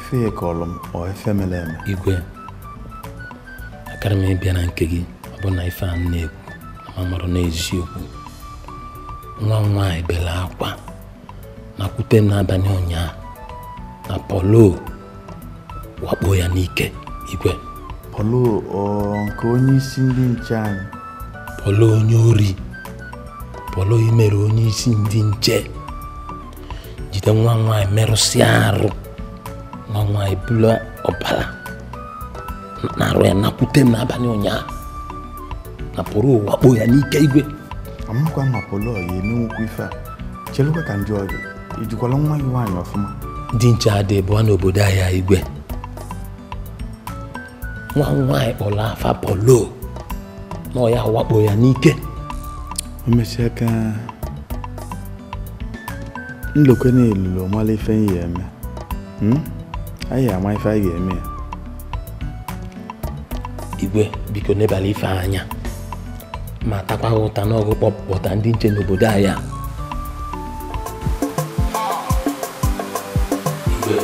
Ife ya kọrọ m ọ ife mere eme. Igwe, akara m ịbịa na nke gị ọ bụ na ife a na-ekwu na ma marụ n'eziokwu. Nwa m nwaanyị bere akwa na kwute m n'abalị ụnyaahụ na Polo wakpo ya n'ike. Igwe, Polo ọ nke onye isi ndị nche anyị? Polo onye ori. Polo imere onye isi ndị nche jide nwa nwaanyị merụsịa arụ. Nwa nwaanyị bulu ọbara na-arụ ya nakwute m n'abalị ụnyaahụ na Polo wakpo ya n'ike. Igwe, amakwa ma Polo ya emenwukwu ife a. Chelukwa ka njọ gị, ijikwala nwa gị nwaanyị ọfụma. Ndị nche adị bụọ n'obodo anyị. Igwe, nwa nwaanyị kpọrọ afa Polo na ọ ya wakpo ya n'ike. O mechaa ka nlokwe na-elulo mara ife anyị ga-eme. Anyị ama ife anyị ga-eme ya. Igwe, biko nebala ife anya ma takwa ụta n'ọgụ kpọpụta ndị nche n'obodo anyị a. Igwe,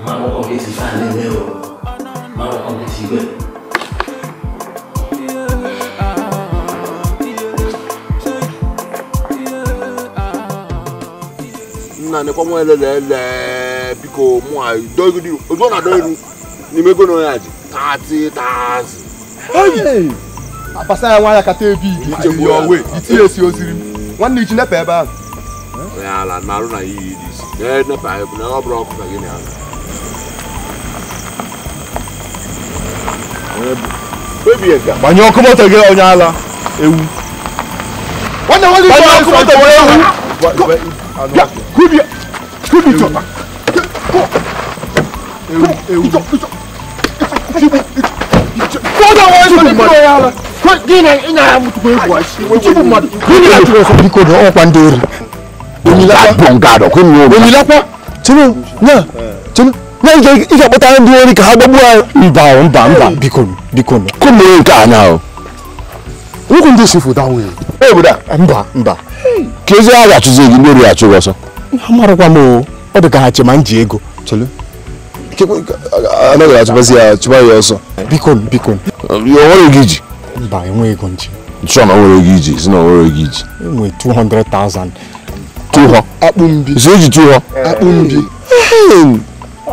ma akwụkwọ ga-esi ife a na-eme o. Ma akwụkwọ ga-esi. Igwe. Nna nekwa nwa elele biko mụ a dọgidi ozu ọ na-adọ iru n'ime ego na onye a ji 30,000. Apasa ya nwaanyị akata ebi ike owe itinye esi oziri m nwanne iji nepa ebe ahụ. Onye ala na-arụ na iyi dị isi na nepa na ọ bụrụ ọkụ ka gị na gbanye ọkụ moto gị onye ala ewu. Nwanne nwanne gbanye ọkụ moto were ewu. Kubi kubi chọta. Ewu ewu. Ị ga-akpọta ndị ori ka ha gbagbuo anyị. Mba mba mba, biko biko. Kụmụ nke a na nwoke ndị si fụta nwunye. Mba mba. Ka ezi a ga-achụzi gị ndị ori achụ gị ọsọ. Amarụkwa m o, ọ dị ka ha che ma m ji ego. Anaghị achụbazi ya chụba ya ọsọ. Biko biko. O nwere ego iji? Mba, enwe ego nji. Chọọ na o nwere ego iji, si na o nwere ego iji. Enwe 200,000. Tụhọ. Akpụ mbi. Si eji tụhọ. Akpụ mbi. Ọ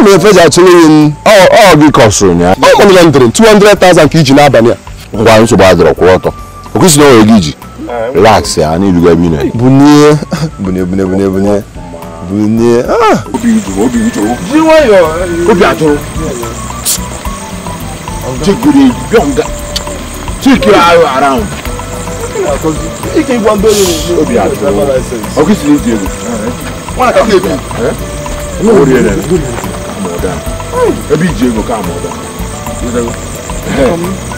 na-efe ji achụrụ gị ọ gị kọsụrụ ya. Ọ mọnụ ndịrị 200,000 ka iji n'abalị a. Ngwa nsogbu adịrọ kwụrụ ọtọ. O kwesịrị na o nwere ego iji. Relax ya n'ilu gị ebe ị na. Bunie bunie bunie bunie bunie. Bunie. Obi jụrụ obi jụrụ. Ji nwayọọ. Obi ajụrụ. Chekiri bịọnga. Chekiri ahụ around. Ike ịgwa ndị onye obi ajụrụ. O kwesịrị iji ego. Nwa ka ebi. Ebe iji ego ka ama ụda.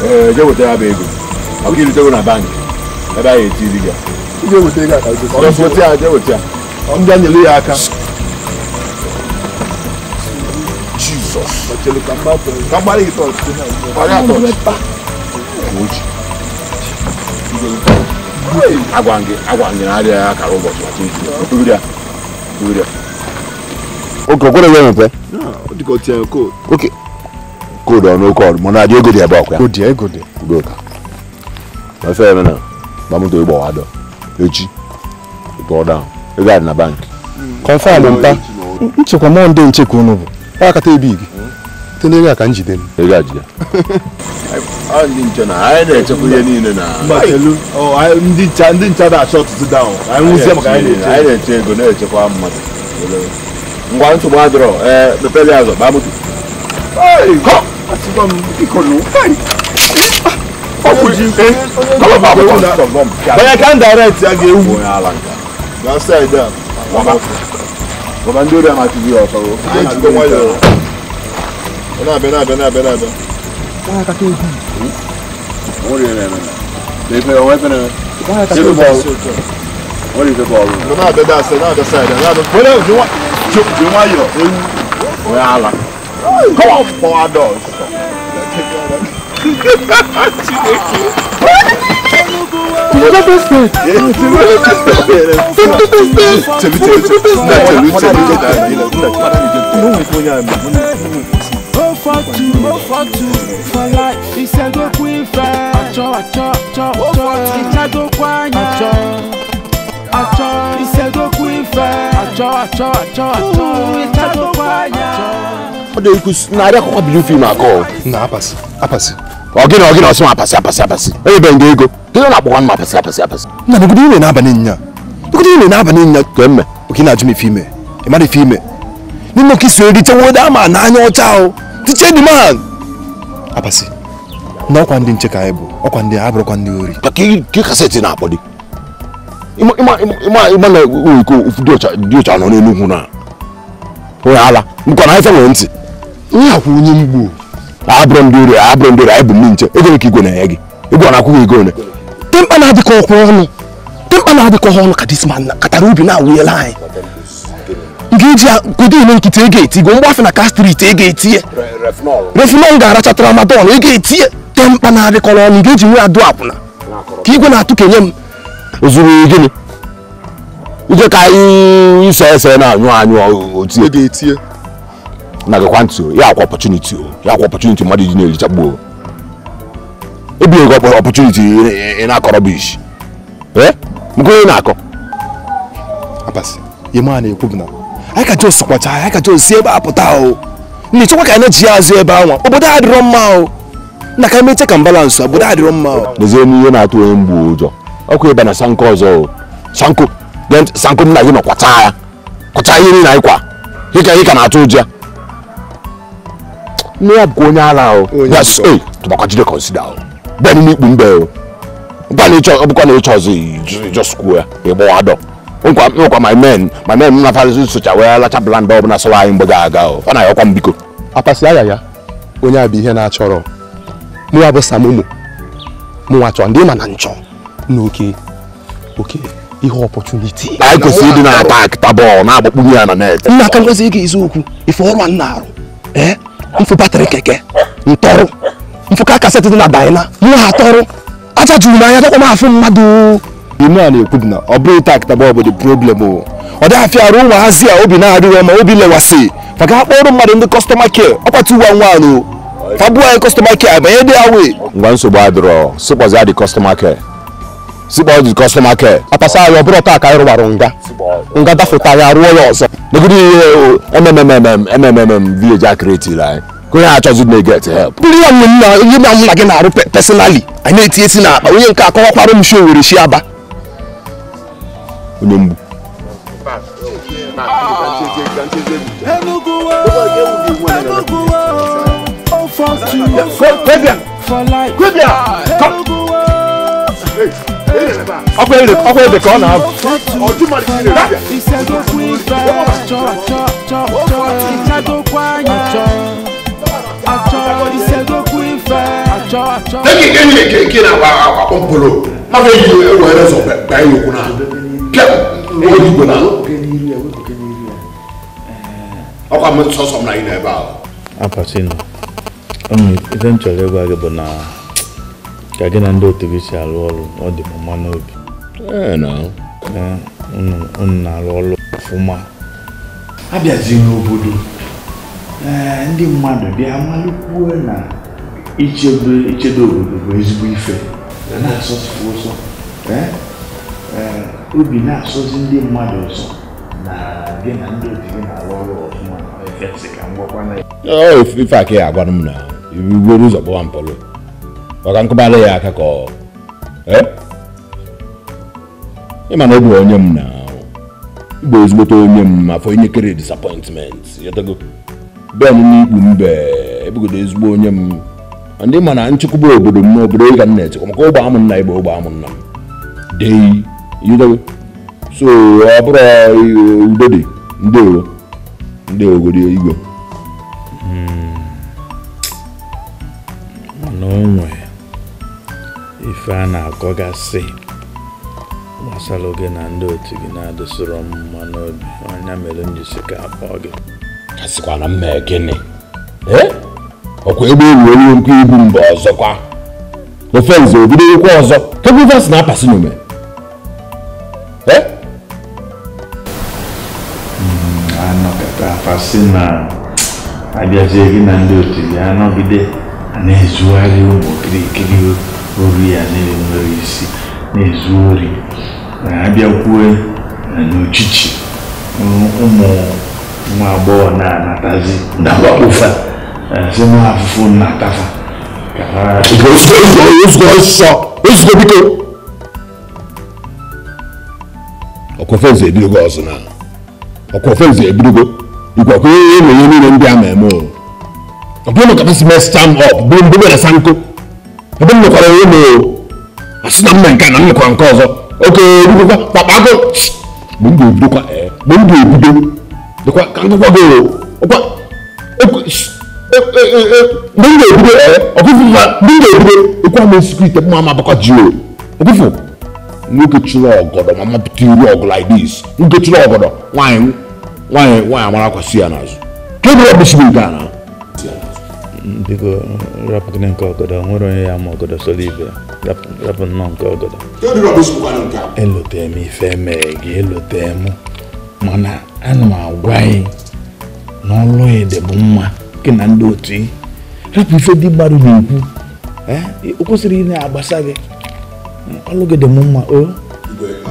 Ee, jee weta ya bụ ego. Ọ ka irutego na bankị ebe a ga-etiri gị. Jee weta ego a ka weta ya, jee weta ya. Ndị a nyere ya aka. Jizọs. Ka mgbara gị tọọchị. Agwa gị na adịghị akara ụbọchị ma chi ya. Ya. Oke, okwere gị emepe? Oke. Koodu ọ n'oke ọrụ, mana adị ego dị ebe ọkwa ya. Ego dị, ego dị. Udoka. Ma ife eme na, ma moto ịgbawa adọ. Echi, ịtụọ down. Ego adị na bankị. Confirm mpa. Nchekwa mọ ndị nche ka unu bụ. Ọ akata ebi gị. Tinye ego a ka njide m. Ego a jide. Ọ ndị nche na anyị na-echekwa ihe niile na. Mba chelu. Ndị ncha na-achọ ọtụtụ down. Anyị nwụzie maka anyị na-eche. Anyị na-eche ego na-echekwa mmadụ. Ngwa nsogbu adịrọ, ee, mepere azụ, gbaa moto. Onye ka direct ya ga-ewu. Na side a. Baba ndị ori amachighị ya ọsọ. Ejikọ nwayọọ. Na-abịa na-abịa na-abịa na-abịa. Na-abịa dasị na-abịa side a na-abịa. Ji nwayọọ ewu. Onye ala. Come on, power dogs. Na akwa blue film akọ. Na apasi apasi. Ogina osi apasi apasi apasi. Onye be nge ego. Gịnị na-akpọkwa m apasi apasi apasi. Na negodu ime na-abanye nya. Negodu ime na-abanye nya kemme. Oki na ajụ m ife ime. Ị mara ife ime. N'ime oki so eri chewo da ma na anya ọcha o. Tiche the man. Apasi. Na ọkwa ndị nche ka anyị bụ. Ọkwa ndị abụrụkwa ndị ori. Ka ke kaseti na-akpọ dị. Ịma na iko dị ọcha nọ n'Enugwu na. Onye ala. Nkwa na ife nwere ntị. Onye akwụ onye mgbu. Abụrụ ndị ori, anyị bụ ndị nche. Ego ka igwe na-enye gị. Igwe na-akwụghị ego ole. Tempa na-adịkọ ọkwụ ọnụ. Tempa na-adịkọ ọnụ ka this man katara ubi na-awụnyela anyị. Nke eji kodo ime nkịtị ego eti, go mgbafe na ka street ego etinye. Refinol ga-aracha tramadol ego etinye. Tempa na-adịkọ ọnụ nke eji nwee adụ akwụna. Ka igwe na-atụ kenye m. O zuru gịnị? Ije ka ise ese na-anyụ anyụ otie. Ego etinye. Na gakwa ntị ya akwa opportunity ya akwa opportunity mmadụ ji na-erichagbuo. Ebi ego opportunity ị na-akọ rubbish. Eh? Nke onye na-akọ? Apasi, ihe ma na-ekwu bụ na anyị ka jos kwacha, anyị ka jos si ebe a pụta o. Ndị chọkwa ka anyị na-eji azụ ebe anwa. Obodo adịrọ mma o. Na ka emeche ka balance obodo adịrọ mma o. Lezie n'ihe na-atụ onye mgbu ụjọ. Ọkụ ịba na sanko ọzọ o. Sanko, sanko nna gị nọ kwata ya. Kwata ihe niile anyị kwa. Ịka na-atụ ụjọ ya. Nne ya bụkwa onye ala o. Yes, eh, tụbakwa jide consider o. Ben n'ikpu mbe o. Bụkwa na ịchọ ọzọ just kwuo ya, ịgbawa adọ. Nkwa my men na fazi socha wee lacha bland ọ bụla sọwa anyị mgbe ga-aga o. Ọ na-ayọkwa m biko. Apasi aya ya, onye a bụ ihe na-achọrọ. Mụ ya bụ Samumu. Mụ nwa chọọ ndị ma na nchọ. N'oke oke ihe opportunity. Anyị kwesịrị ịdị na-atak tabọọlụ na-agbakpunye ya na net. Nna aka ngozi ego eziokwu ife ọrụ a na-arụ. Eh? Mfu batrị keke ntọrụ mfu ka kaseti dị na daina mụ ha tọrụ aja juru n'anya dọkwa m afụ mmadụ. Ime a na-ekwu bụ na ọ bụrụ tak tabọọlụ bụ the problem o. Ọ dị afịa arụ ụmụazị a obi na-adịghị ma obi lewasị. Maka akpọrọ mmadụ ndị customer care ọkwa 211 o. Fabu anyị customer care abanye dị awe. Ngwa nsogbu adịrọ sịkpọzi adị customer care. Sịkpọzi customer care. Apasa anyị ọ bụrụ taa ka anyị rụwara nga. Nga dafụta ya rụọ ya ọzọ. Negodi MMMM village a create anyị. Ka onye achọzi na-get help. Ndị ya nwe nna ihe na mụ na gị na-arụ personally. Anyị na-etinye esi n'akpa onye nke akọwakwara m shi Owerri shi Aba. Onye mgbu. Ọkwa ebe ka ọ na-abụ. Apasino, ife m chọrọ ịgwa gị bụ na ka gị na ndị otu gị si alụ ọrụ ọ dị m mma n'obi. Unu na-alụ ọrụ ọfụma. Abịazi n'obodo ndị mmadụ bịa malụkwuo na ichedo obodo bụ ezigbo ife na-asọsịfụ ụsọ. Obi na-asọzi ndị mmadụ ụsọ na gị na ndị otu gị na-alụ ọrụ ọfụma. Ife aka ya agwara m na iwere ụzọ gbawa mpọlụ maka nkụbalị ya aka ka ọ ịma na ọ bụ onye m na igbo ezigbote onye m afọ inyekere disappointment yọtago ben n'ikpu mbe ebugodo ezigbo onye m ndị ma na nchekwaba obodo m n'obodo ịga m na-echekwa maka ụgbọ amụ nna igbo ụgbọ amụ nna m dei yọtago so ọ bụrụ udo dị ndewo ndewo godi igwe. Mana o nwee ife a na-akọgasị gbasara gị na ndị otu gị na-adịsịrọ mma n'obi anya mere m ji sị ka akpọ gị. Kasịkwa na mma gịnị? Ọkwa ebe ewu elu nkwa ibu mba ọzọkwa. Ofe nze obido okwu ọzọ. Kedu ife asị na-apasị n'ume? Anọkata afasị na abịazie gị na ndị otu gị anọgide a na-ezugharị ụmụ kirikiri ori ya na-enwere isi na-ezu ori abịakwue n'uchichi ụmụ nwa agbọghọ na-anatazi na wakpofa si na afụfụ na-atafa ozugbo biko ọkwa nze ebidogo ọzọ na ọkwa nze ebidogo ikwakwa ihe na ihe niile ndị a na-eme o ọ bụrụ ka si mee stand up bụ mgbe mere sanko ebe m nwekwara onwe m o asị na m na nke a na m nwekwara nke ọzọ oke ebidokwa kpakpago mgbe m ga-ebidokwa mgbe m ga-ebido dịkwa ka ngụkwa gị ọkwa mgbe m ga-ebido ọkụfụ mgbe m ga-ebido ekwe ama esikwa ite mma ama abakwa ji o ọkụfụ nwoke chụrụ ọgọdọ ma mapụta iru ọgụ like this nwoke chụrụ ọgọdọ nwaanyị nwaanyị nwaanyị amara kwasị ya n'azụ kedu ọ bụ nke a na biko rapụkene nke ọgọdọ nwere onye ya ma ọgọdọ soro ibe rapụ nnọọ nke ọgọdọ elote m ife mere gị elote m mana ana m agwa gị na ọlụ ede bụ mma gị na ndị otu gị rapụ ife dị mmadụ na-ekwu o kwesịrị ị na-agbasa gị ọlụ gị dị m mma o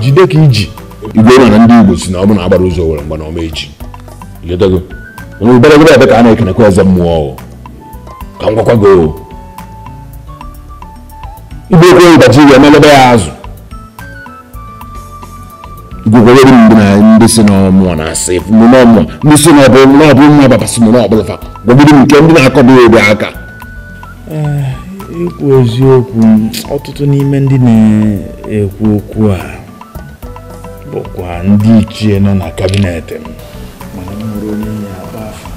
jide ka iji igwe na ndị Igbo si na ọ bụ na agbara ụzọ were mgba na ọma echi iletego onye obere ebe ka a na-ekenekwa eze mmụọ ka m gwakwa gị o igwe ekwe ịbaji igwe emelebe ya azụ igwe gwere ndị na ndị si n'ọmụọ na-asị n'ọmụọ ndị si n'ọbụ nwa babasị mụ n'ọbụla fa gwagide m nke ndị na-akọbụ obi aka ikwu eziokwu ọtụtụ n'ime ndị na-ekwu okwu a bụkwa ndị ichie nọ na kabinet m mana m hụrụ onye ya agba afa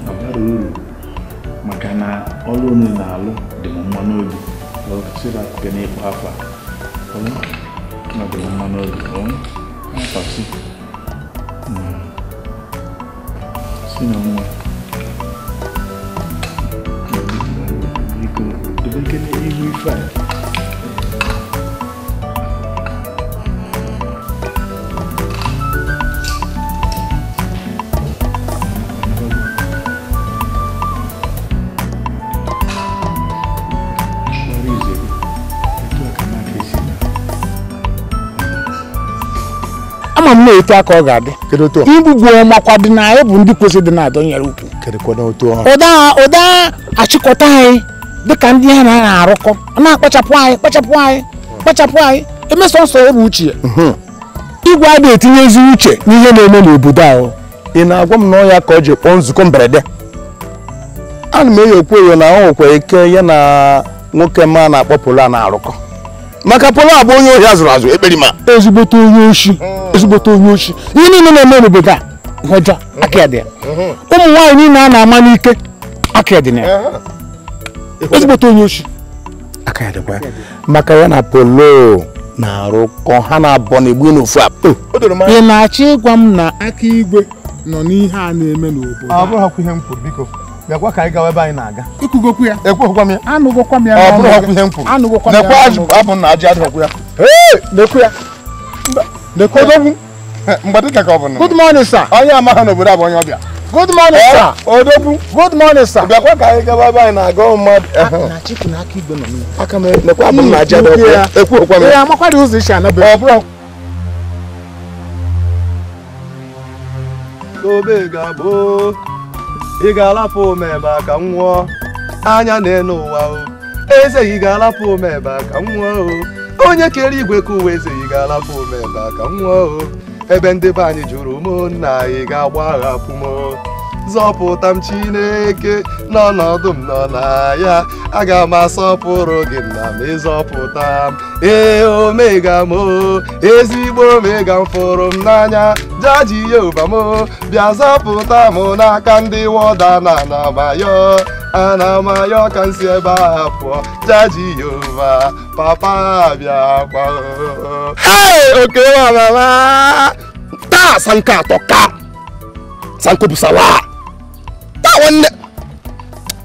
ọ bara uru maka na ọrụ unu na-alụ dị m mma n'obi sirapụke n'ịkpọ afa ọ dị m mma n'obi afasi si na nwa biko dobekene ihu ife a. Ama m na-etu aka ọ ga-adị igbugbu ọmakwa dị na anyị bụ ndị kwesịrị dị na-adọnyere ukwu ụda achịkọta anyị dịka ndị ha na-arụkọ na-akpachapụ anyị kpachapụ anyị kpachapụ anyị emesọ nsọ ya bụ uche ya igwe a na-etinye ezi uche n'ihe na-eme n'obodo ahụ. Ị na-agwa m na ọ ya ka ọ ji kpọọ nzukọ mberede ana m eyi okwu eyo na ọ nwekwa ike ya na nwoke ma na-akpọ Polo a na-arụkọ maka Polo abụ onye ohi azụrụ azụ ekperima ezigbote onye oshi ezigbote onye oshi ihe niile na-eme n'obodo a ọjọọ aka ya dị ya ụmụ nwaanyị niile a na-ama n'ike aka ya dị na ya ezigbote onye oshi aka ya dịkwa maka ya na Polo na-arụkọ ha na-abọ na-egbu n'ofu akpa. Ị na-achọ ịgwa m na aka igwe nọ n'ihe a na-eme n'obodo ọ bụrụ ihe m kwuru biko bịakwa ka anyị gawa ebe anyị na-aga ikwugokwu ya ekwughịkwa m ya anụgokwa m ya ọ bụrụ ihe m kwuru anụgokwa m ya nekwa abụ na ajị adịghịkwa ya nekwu ya nekwa odogwu mgbe dịka ka ọ bụ good morning sir onye amaghị n'obodo a bụ onye ọbịa good morning sir odogwu good morning sir bịakwa ka anyị gawa ebe anyị na-aga mmadụ na chikwu na aka igwe nọ n'ihu aka m nekwa abụ na ajị adịghịkwa ya ekwughịkwa m ya amakwadị ụzọ isi anabe ọ bụrụ Tobe ga-abụ ị ga-alapụ omebe ka m nwụọ anya na-enu ụwa o eze ị ga-alapụ omebe ka m nwụọ o onye kere igwe ka ụwa eze ị ga-alapụ omebe ka m nwụọ o ebe ndị be anyị jụrụ m nna ị ga-agbaghapụ m zọpụta m Chineke n'ọnọdụ m nọ na ya aga m asọpụrụ gị nna m ịzọpụta m ee omega m ezigbo omega m fụrụ m n'anya jaji Jehova m bịa zọpụta m n'aka ndị wọda na anamayo anamayo ka m si ebe a pụọ jaji Jehova papa bịa kwa oke mama taa sanka atọ ka sanko bụ sala taa nwanne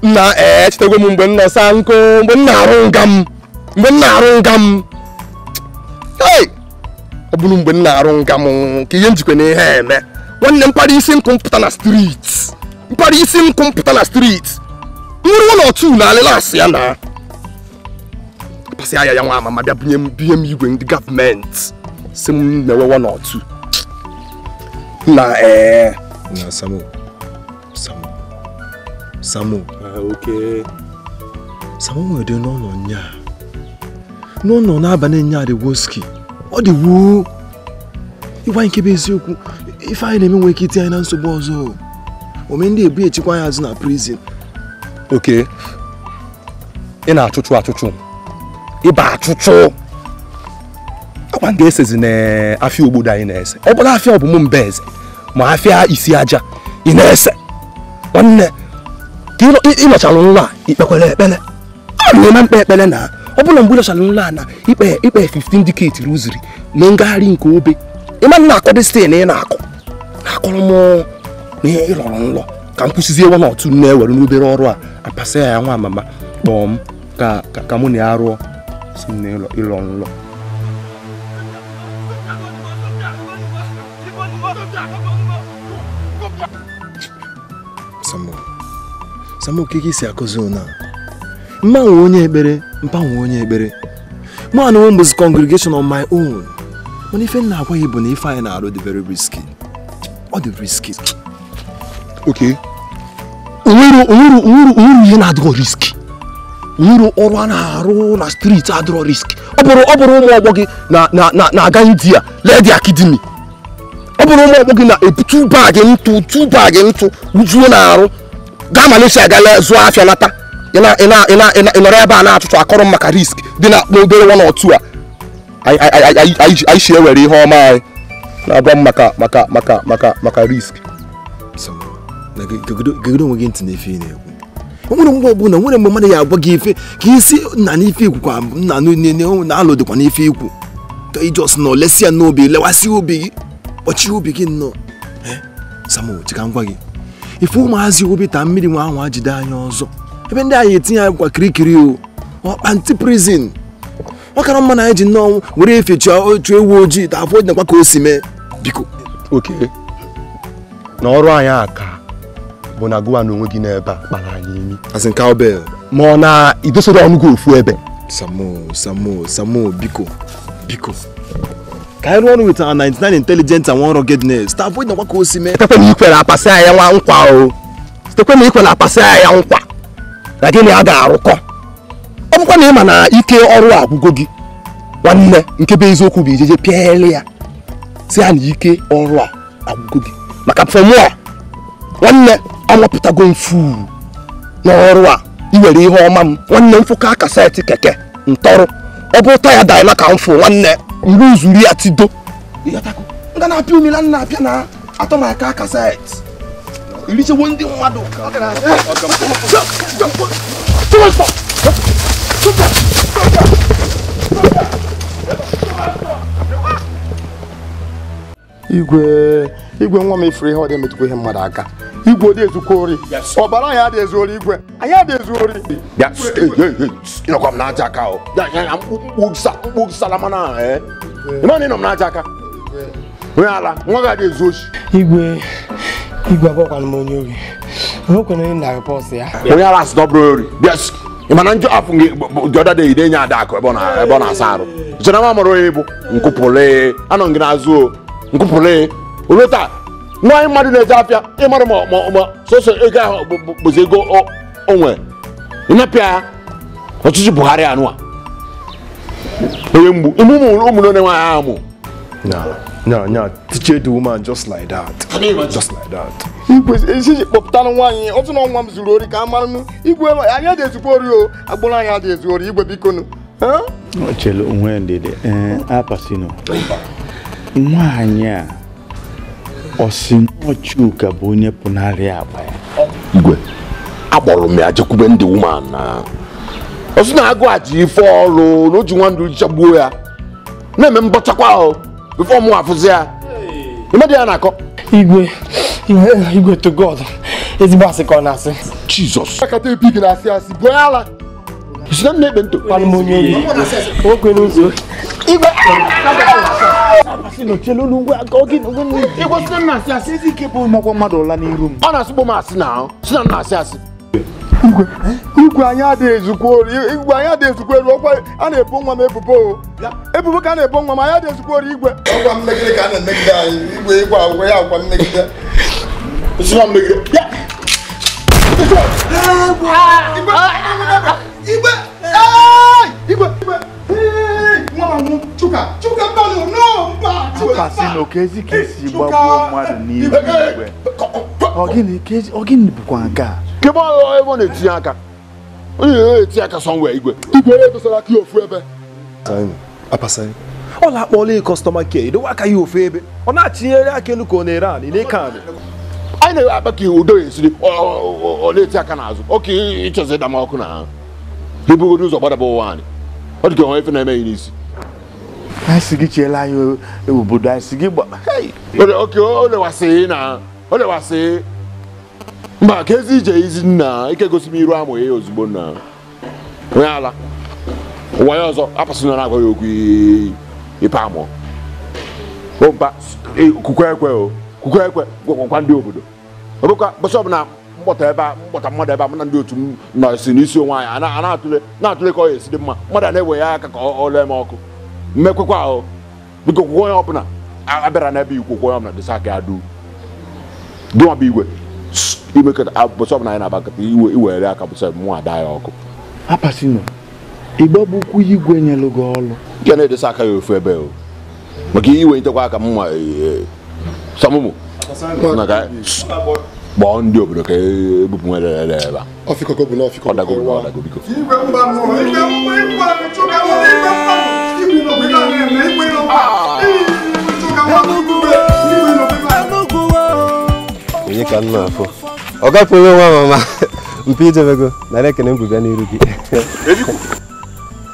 nna echetagwo m mgbe m nọ sanko mgbe m na-arụ nga m Mgbe m na-arụ nga m. Hey! Ọ bụrụ mgbe m na-arụ nga m ka ihe njikwa na ihe eme. Nwanne mkpara isi nkụ mpụta na street. Mkpara isi nkụ mpụta na street. Nwere ụlọ otu na alịla asị ya na. Pasị aya ya nwa amama bịa bunye m igwe ndị gọọmenti. Si m mewe 1 or 2. Na Na Samu. Samu. Okay. Samu nwere n'ụlọ nya. N'ụlọ n'abalị nya dị woski. Ọ dị woo. Ịgwa nke bụ eziokwu, ife anyị na-eme nwere ike itinye anyị na nsogbu ọzọ. Ome ndị ebu echikwa anyị azụ na prison. Okay. Ị na-achụchụ achụchụ. Ịba achụchụ. Akwa nga esezi na afịa obodo anyị na-ese. Ọ bụla afịa ọ bụ mụ mba eze. Ma afịa isi aja ị na-ese. Nwanne ka ị nọchalụ nla ikpekwere ekpele. Ọ na-eme mkpe ekpele na ọ bụla mgbe ị nọchalụ nla na ikpe 15 decades rụziri na ngagharị nke obe. Ịma na akọ dị site na ị na-akọ. Na-akọrọ m na ihe ị rọrọ nlọ ka m kwụsịzie 1 or 2 na-ewere n'obere ọrụ a apasị ya nwa amama kpọọ m ka mụ na ya rụọ si m na ịlọ nlọ. Samu keke si akụzi ụna. Mma nwe onye ekpere, mpa nwe onye ekpere. Mụ na onwe m bụzi congregation on my own. Mana ife nna agwa gị bụ na ife anyị na-arụ dị very risky. Ọ dị risky. Okay. Onwere ihe na-adịghị riski. Onwere ọrụ a na-arụ na street adịrọ riski. Ọ bụrụ ụmụ ọgbọ gị na-aga India lee their kidney. Ọ bụrụ ụmụ ọgbọ gị na-ebu 2 bag ntụ wujuo na-arụ. Gaa Malaysia ga zụọ afịa nata. Ị nọrọ ebe a na-achụchụ akọrọ m maka risk dị na obere 1 or 2 a. Anyị si ewere ihe ọma anyị na-agwa m maka risk. Gegodo onwe gị ntị n'ife ị na-ekwu. O nwere mgbe ọbụla nwere mgbe mmadụ ya agwa gị ife ka isi nna n'ife ikwu kwa nna na-alụ dịkwa n'ife ikwu. Ka ị just nọ lesịa n'obi lewasị obi gị kpọchie obi gị nnọọ. Samu, chika ngwa gị. Ife ụmụazị obi taa mmiri nwa ahụ ajide anya ọzọ. Ebe ndị anyị etinye anyị kwa kirikiri o. Ọkpa ntị prison. Ọ kara mma na anyị ji nnọọ were efe chụọ ewu ojii ta afọ nakwa ka o si mee. Biko. Okay. Na ọrụ anyị aka bụ na gụwa na onwe gị n'ebe a kpara anyị imi. As in cowbell. Ma ọ na idosoro ọnụ gị ofu ebe. Samu, biko. Biko. Ka anyị rụọ ọrụ with our 99 intelligence and one ruggedness. Ta afọ nakwa ka o si mee. Sitekwe na ikwere apasị anyị nwa nkwa o. Sitekwe na ikwere apasị anyị nkwa. Na gịnị a ga-arụkọ. Ọ bụkwa na ị ma na ike ọrụ agwụgo gị. Nwanne nke bụ eziokwu bụ ijeje pịa ya. Si ya na ike ọrụ a agwụgo gị. Maka fọmụ a nwanne amapụtago mfu n'ọrụ a iwere ihe ọma m nwanne m fụka kaseti keke ntọrụ ọ bụ taya daina ka m fụ nwanne mgbe uzuru ya tido nga na-apịa umila nna apịa na atọ m aka kaseti irichewo ndị mmadụ. Igwe nwa m efuru ihe ọ dị emetụkwa ihe mmadụ aka. Igwe ọ dị ezukwa ori. Ọbara anyị adị ezu ori igwe. Anyị adị ezu ori. Ịnọkwa m n'aja aka o. Mkpu salama na Ịma na ịnọ m n'aja aka. Onye ala, nwa gị adị ezu oshi. Igwe abụọkwana m onye ori. Onwekwana onye na-arịpọsụ ya. Onye ala sị dọbụrụ ori. Yes. Ịma na njọ afụ gị the other day ị na-enye Adakụ ebe ọ na-asa arụ. Chere m amara onye bụ nkụpụle anọ gị n'azụ o. Nkụpụle olu taa nwaanyị mmadụ na-eje afịa ịmara ma sọsọ ego ahụ bụzi ego o nwere ịnapịa ya ọchịchị Buhari anụ a onye mgbu ime ụmụ nne nwaanyị ahụ mụ. No, teach the woman just like that. Just like that. Igwe esi kpọpụtara nwaanyị otu na nwa m zuru ori ka a mara nụ igwe anyị adị ezukwa ori o agbụrụ anyị adị ezu ori igwe biko nụ. Chelu onwe ndidi apasino. Nwaanyị a ọ sị Chuka bụ onye pụnarị akpa ya. Igwe akpọrọ m ya jekwube ndị woman na ọ sị na agụ aji ife ọrụ na o ji nwandụ chagbuo ya na-eme mbọchakwa ahụ bifo mụ afụzi ya imedi ya na-akọ. Igwe to God ezigbo asị ka ọ na-asị. Jesus akata epi gị na-asị asị bụ ala. Si na m na-ekpe nto. Kwanụ m onye ori. Nwoke n'ụzọ. Igwe. Igwe si na m na-asị asị ezi ike bụ mọkwa mmadụ ụla n'iru m. Ọ na-asịgbo m asị na ahụ. Si na m na-asị asị. Igwe anyị adịghị ezukwa ori. Igwe anyị adịghị ezukwa ori. Ọkwa a na-ebo nwa m ebubo o. Ebubo ka a na-ebo nwa m, anyị adịghị ezukwa ori igwe. Ọkwa mmegide ka a na-emegide anyị. Igwe igwe agwụgwọ ya agwa mmegide. Si na mmegide. Ya. Igwe! Igwe! Igwe! Nwa m Chuka! Chuka mbanụ! No! Mba! Chuka si na okezi ka esi gbagbuo mmadụ n'ihu igwe. Ọ gịnị bụkwa nke a? Kebe ebe ọ na-etinye aka. Onye na-etinye aka somewhere igwe. Igwe edosara aka ya ofu ebe. Apasani. Ọ na-akpọla kọstọma kee, edowe aka ya ofu ebe. Ọ na-achinyere aka elu ka ọ na-ere anị n'eke anị. Anyị na-akpa ka udo ya esiri ọ na-eti aka n'azụ. Oke ịchọzi ịda m ọkụ na ahụ. Ibugodo ụzọ gbadaba ụwa anyị. Ọ dị ka onwe ife na-emeghị n'isi. Anyị si gị chiela anyị obodo anyị si gị gba. Oke o lewasị na o lewasị. Mba ka ezi ije izi nna ike gosi m iru amụ ya ozugbo nna. Onye ala. Ụwa ya ọzọ apasị na agwa ya okwu ipe amụ. Mba kwukwe ekwe o. Kwukwe ekwe gwakwa ndị obodo. Ọ bụkwa bọsị ọbụla mkpọta ebe a mkpọta mmadụ ebe a mụ na ndị otu m nọ si n'isi onwe anyị a na-atụle ka ọ ga-esi dị mma mmadụ a na-ewe ya aka ka ọ lee m ọkụ mmekwekwa ahụ biko kwukwe onye ọbụla abịara n'ebe ikwu onye ọbụla dịsa aka ya du gịnwa bụ igwe imekọta bọsị ọbụla anyị na-aba nkata iwere aka bụsị mụ ada ya ọkụ. Apasino, ịgbagbukwu igwe nyelu gị ọlụ. Nke na-edesa aka ya ofu ebe o maka iwe ntekwa aka m nwa samụmụ kpọọ ndị obodo ka ebupụ nwere ebe a. Ọ dago ọ dago biko. Igwe mbanụ! Igwe mbanụ! Chuka igwe mbanụ! Igwe nọ ebe a na-eme igwe nọ Chuka igwe nọ ebe a. Onye ka m na-afụ? Ọ gafere nwa mama. Mpi ijebego nara ekene mbụ bịa n'iru gị.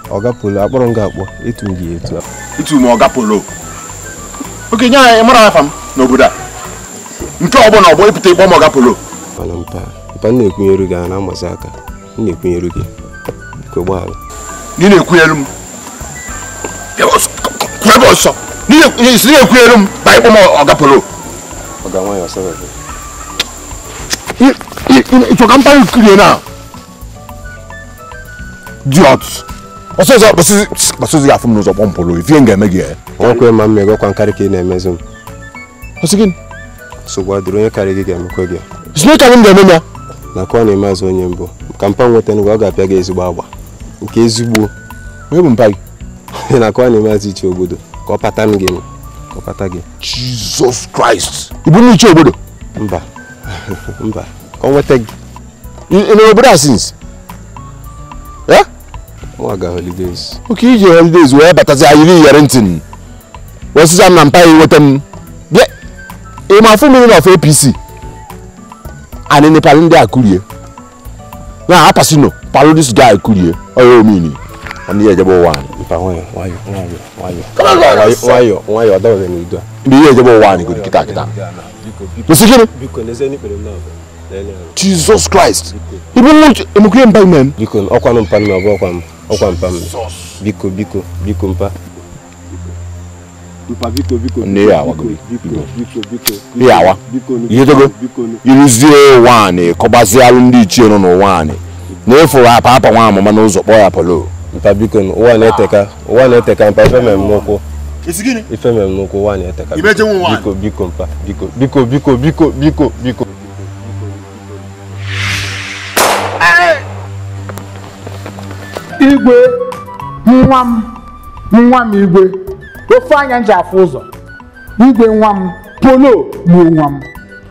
Ọ gapụrụ akpọrọ m ga-akpọ etu m gị etu. Itu m ọ gapụrụ. Oke nye anyị mara afa m n'obodo a. Nke ọ bụla ọgbọ ịpụta ịkpọ m ọ gapụrụ. Mana mpa mpa m na-ekwunyeru gị a na-amazi aka. M na-ekwunyeru gị. Biko gbaghara. Ị na-ekwunyeru m. Kwụ ebe ọsọ. Ị na-ekwunyeru m ba ịkpọ m ọ gapụrụ. Ọ ga nwayọọ sọrọ gị. Ịchọ ka mkparị kurie na. Diot. Ọsọ ọzọ gbasịzi afụ m n'ụzọ kpọm pụrụ ife m ga-eme gị. Nwekwe ma m megọkwa nkarị ka ị na-emezi m. Ọsị gịnị? Nsogbu adịrị onye karị gị ga-emekwe gị. Si na karị m ga-eme ya. Na ka ọ na-eme azụ onye mbụ ka mpa nweta ngwa ọ ga-apịa gị ezigbo agba nke ezigbo. Onye bụ mpa gị? Na ka ọ na-eme azụ iche obodo ka ọ pata m gị ka ọ pata gị. Jesus Christ! Ị bụ n'iche obodo? Mba. Mba. Ka ọ nweta gị. Ị nọ n'obodo a since? Eh? Nwa ga holidays. Oke ije holidays wee batazi ayiri yere ntị. Wee sịza m na mpa ya nweta m. Bịa ị ma afụ mmiri of APC. Anyị nepalụ ndị a kurie. Na apasino palụ this guy kurie. Ọ ya omini. Ọ ndị ejebe ụwa anyị. Mpa nwayọ nwayọ nwayọ nwayọ. Nwayọ nwayọ ọ dabaghị n'udo a. Ndị ihe ejebe ụwa anyị goro kịta kịta. Kwụsị gịnị? Biko n'ezie n'ikpere m na-abụ. Jesus Christ. Ibu mụ mpa ime m. Biko ọkwa mpa m na ọ bụ ọkwa m ọkwa mpa m. Biko biko biko mpa. Mpa biko biko. Nne ya awa biko biko biko. Nne ya awa. Ihe togo. Iruzie ụwa anyị kọbazie alụ ndị ichie nọ n'ụwa anyị. Na-efuru apa apa nwa amụma n'ụzọ kpọọ ya polo. Mpa biko ụwa na-eteka ụwa na-eteka mpa ife mere m n'ụkwụ. Ife mere m n'ụkwụ ụwa na-eteka. Biko biko mpa biko biko biko biko biko biko. Igwe nwa m igwe ofe anya nji afụ ụzọ igwe nwa m polo gbuo nwa m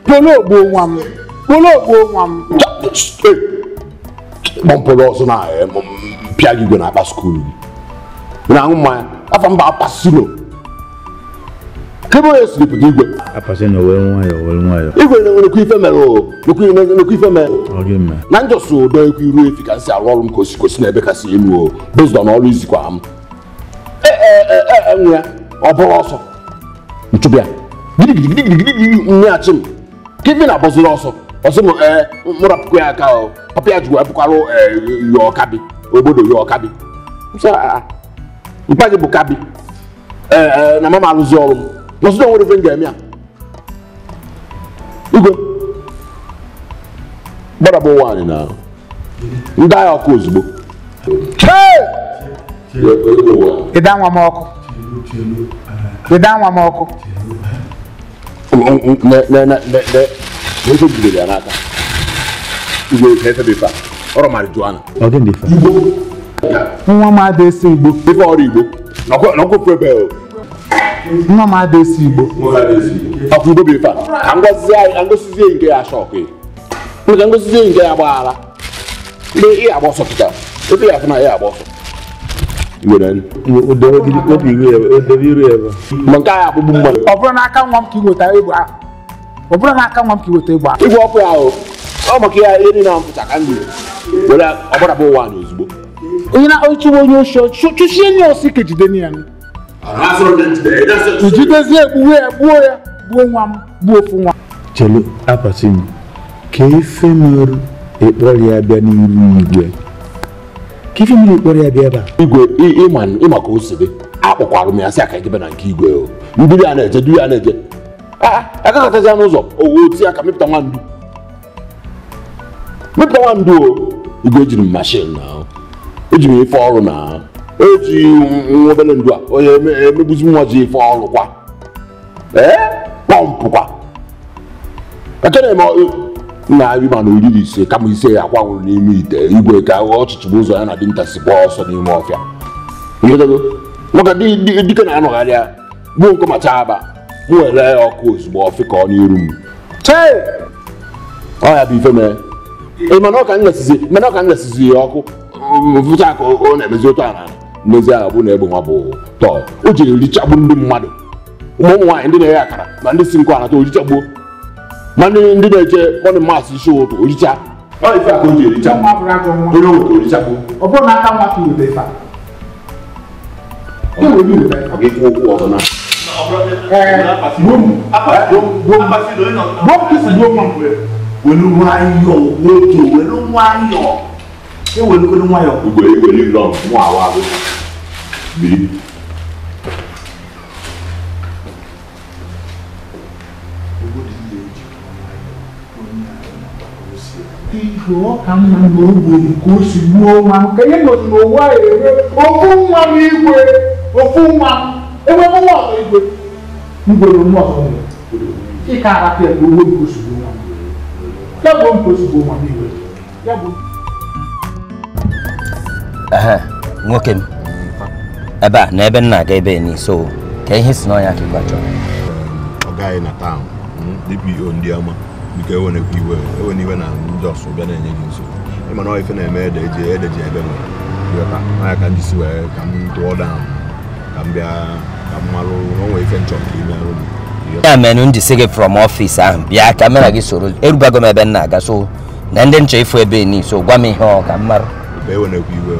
polo gbuo nwa m polo gbuo nwa m. Kpọmpụrụ ọzọ na mpịa gị igwe na-akpa skuulu gị na-aṅụ mmanya afọ mba apasino kebe onye siri pụta igwe Apasino were nwayọọ were nwayọọ. Igwe na-enwekwa ife mere o nekwa ife mere na njọsọ ụdọ ekwu iru efi ka m si arụ ọrụ m ka osi kwesị n'ebe kasị elu o based on ọrụ izikwa m enwe ya ọ bụrụ ọsọ nchụbịa gidigidigidigidi nyeghachi m kevin agbaziri ọsọ ọsọ m mụrapụkwa ya aka o papa ya ji wee bụkwarụ ya ọkabi Obodo ya ọkabi mpa gị bụ kabi na mama alụzi ọrụ m nọsịda nwere ife m ga-eme ya igwe gbadaba ụwa anyị na ndị agha ọkụ ozugbo. Ịda nwa m ọkụ. Ịda nwa m ọkụ. N'ife jidere ya n'aka. Igwe efe befa. Ọrụ marijuana. Igbo. Nwa m ada esi Igbo. Ife ọrụ Igbo. Nọkwa ebe o. Nwa m ada esi Igbo. Ọkụ Igbo bụ ife a. Ka ngosizie nke ya shọkụ. Ka ngosizie nke ya gbaghara. Ndị ị agba ọsọ kịta. Ebe ya afụ na ya agba ọsọ. Ọ bụrụ n'aka nwa m ka ị nweta egbe ahụ. Ọ bụrụ n'aka nwa m ka ị nweta egbe ahụ. Igwe ọkụ ya ahụ. Ọ maka ya ihe niile mpụta ka ndị were ọgbadaba ụwa anyị ozugbo. Onye na-achụwa onye oshi chụchie nye ọsọ ike jide ya. Ijidezie egbuwe ya gbuo ya gbuo nwa m gbuo ofu nwa. Chelu apatị m ka ife mere ịkpọrọ ya bịa n'iru igwe. Ka ife mere ịkpọrọ ya bịa ebe a. Igwe ịma ka o si dị akpọkwara m ya sị aka ejebe na nke igwe o. Nduru ya na-eje duru ya na-eje. Akakọtazi ya n'ụzọ owo oti aka mịpụta nwa ndu. Mịpụta nwa ndu o. Igwe ejiri m mashin na eji m ife ọrụ na eji nwa obere ndu a onye emegbuzi nwa ji ife ọrụ kwa. Ee pọmpụ kwa. Ekene m na ịma na oriri ise kama ise ya akwanwụrụ n'ime ite igwe ka ọchịchị bụ ụzọ ya na dinta si gbaa ọsọ n'ime ọfịa. Maka dike na-anọgharị ya gbuo nkụ ma chaa aba m were ya ọkụ ozugbo ọfị ka ọ n'iru m. Ọ ya bụ ife mere. Mana ọ ka m lesizi ya ọkụ fụcha ka ọ na-emezi otu a na n'ezi ahụ bụ na egbe nwa bụ tọọ o jiri richagbu ndị mmadụ ụmụ nwaanyị ndị na-eghe akara ma ndị si nkụ anata orichagbuo ma ndị na-eche mọnị masị isi ụtụ oricha ọ ife a ka o ji ericha onye ụtụ orichagbuo. Ọ bụrụ n'aka nwa ka i weta ife a. Ọ ga-ekwu okwu ọzọ na welu nwayọọ nwoke welu nwayọọ ewelukolu nwayọọ. Igwe igwe niile ọ mụ awa agụ biri. Ihe ọ ka mma na o gburu ka o si gbuo nwa m ka ihe nọzi n'ụwa ere ofu nwa m igwe ofu nwa m enwe nwa ọzọ igwe igwe na nwa ọzọ nwere ị ka arapụ ya ka o gbuo ka o si gbuo nwa m ya gbuo m ka o si gbuo nwa m igwe ya gbuo. Nwoke m ebe a na ebe m na-aga ebe ni so ka ihe si n'ọnya ka ịgwa chọrọ. Ọ gaghị na taụn DPO ndị ọma biko ewenekwa iwe ewena iwe na ndị ọsụ bịa na-enye gị nsogbu ịma na ife na-eme ede ji ebe nwere ịghọta anya ka ndị si wee ka m tụọ down ka m bịa ka m malụ onwe ife nchọ ka ime arụ m. Ya mere m ji sị gị from ọfịs ahụ bịa ka mụ na gị soro erubago m ebe m na-aga so na ndị nchọ ịfụ ebe ni so gwa m ihe ọ ka m marụ. Ewenekwa iwe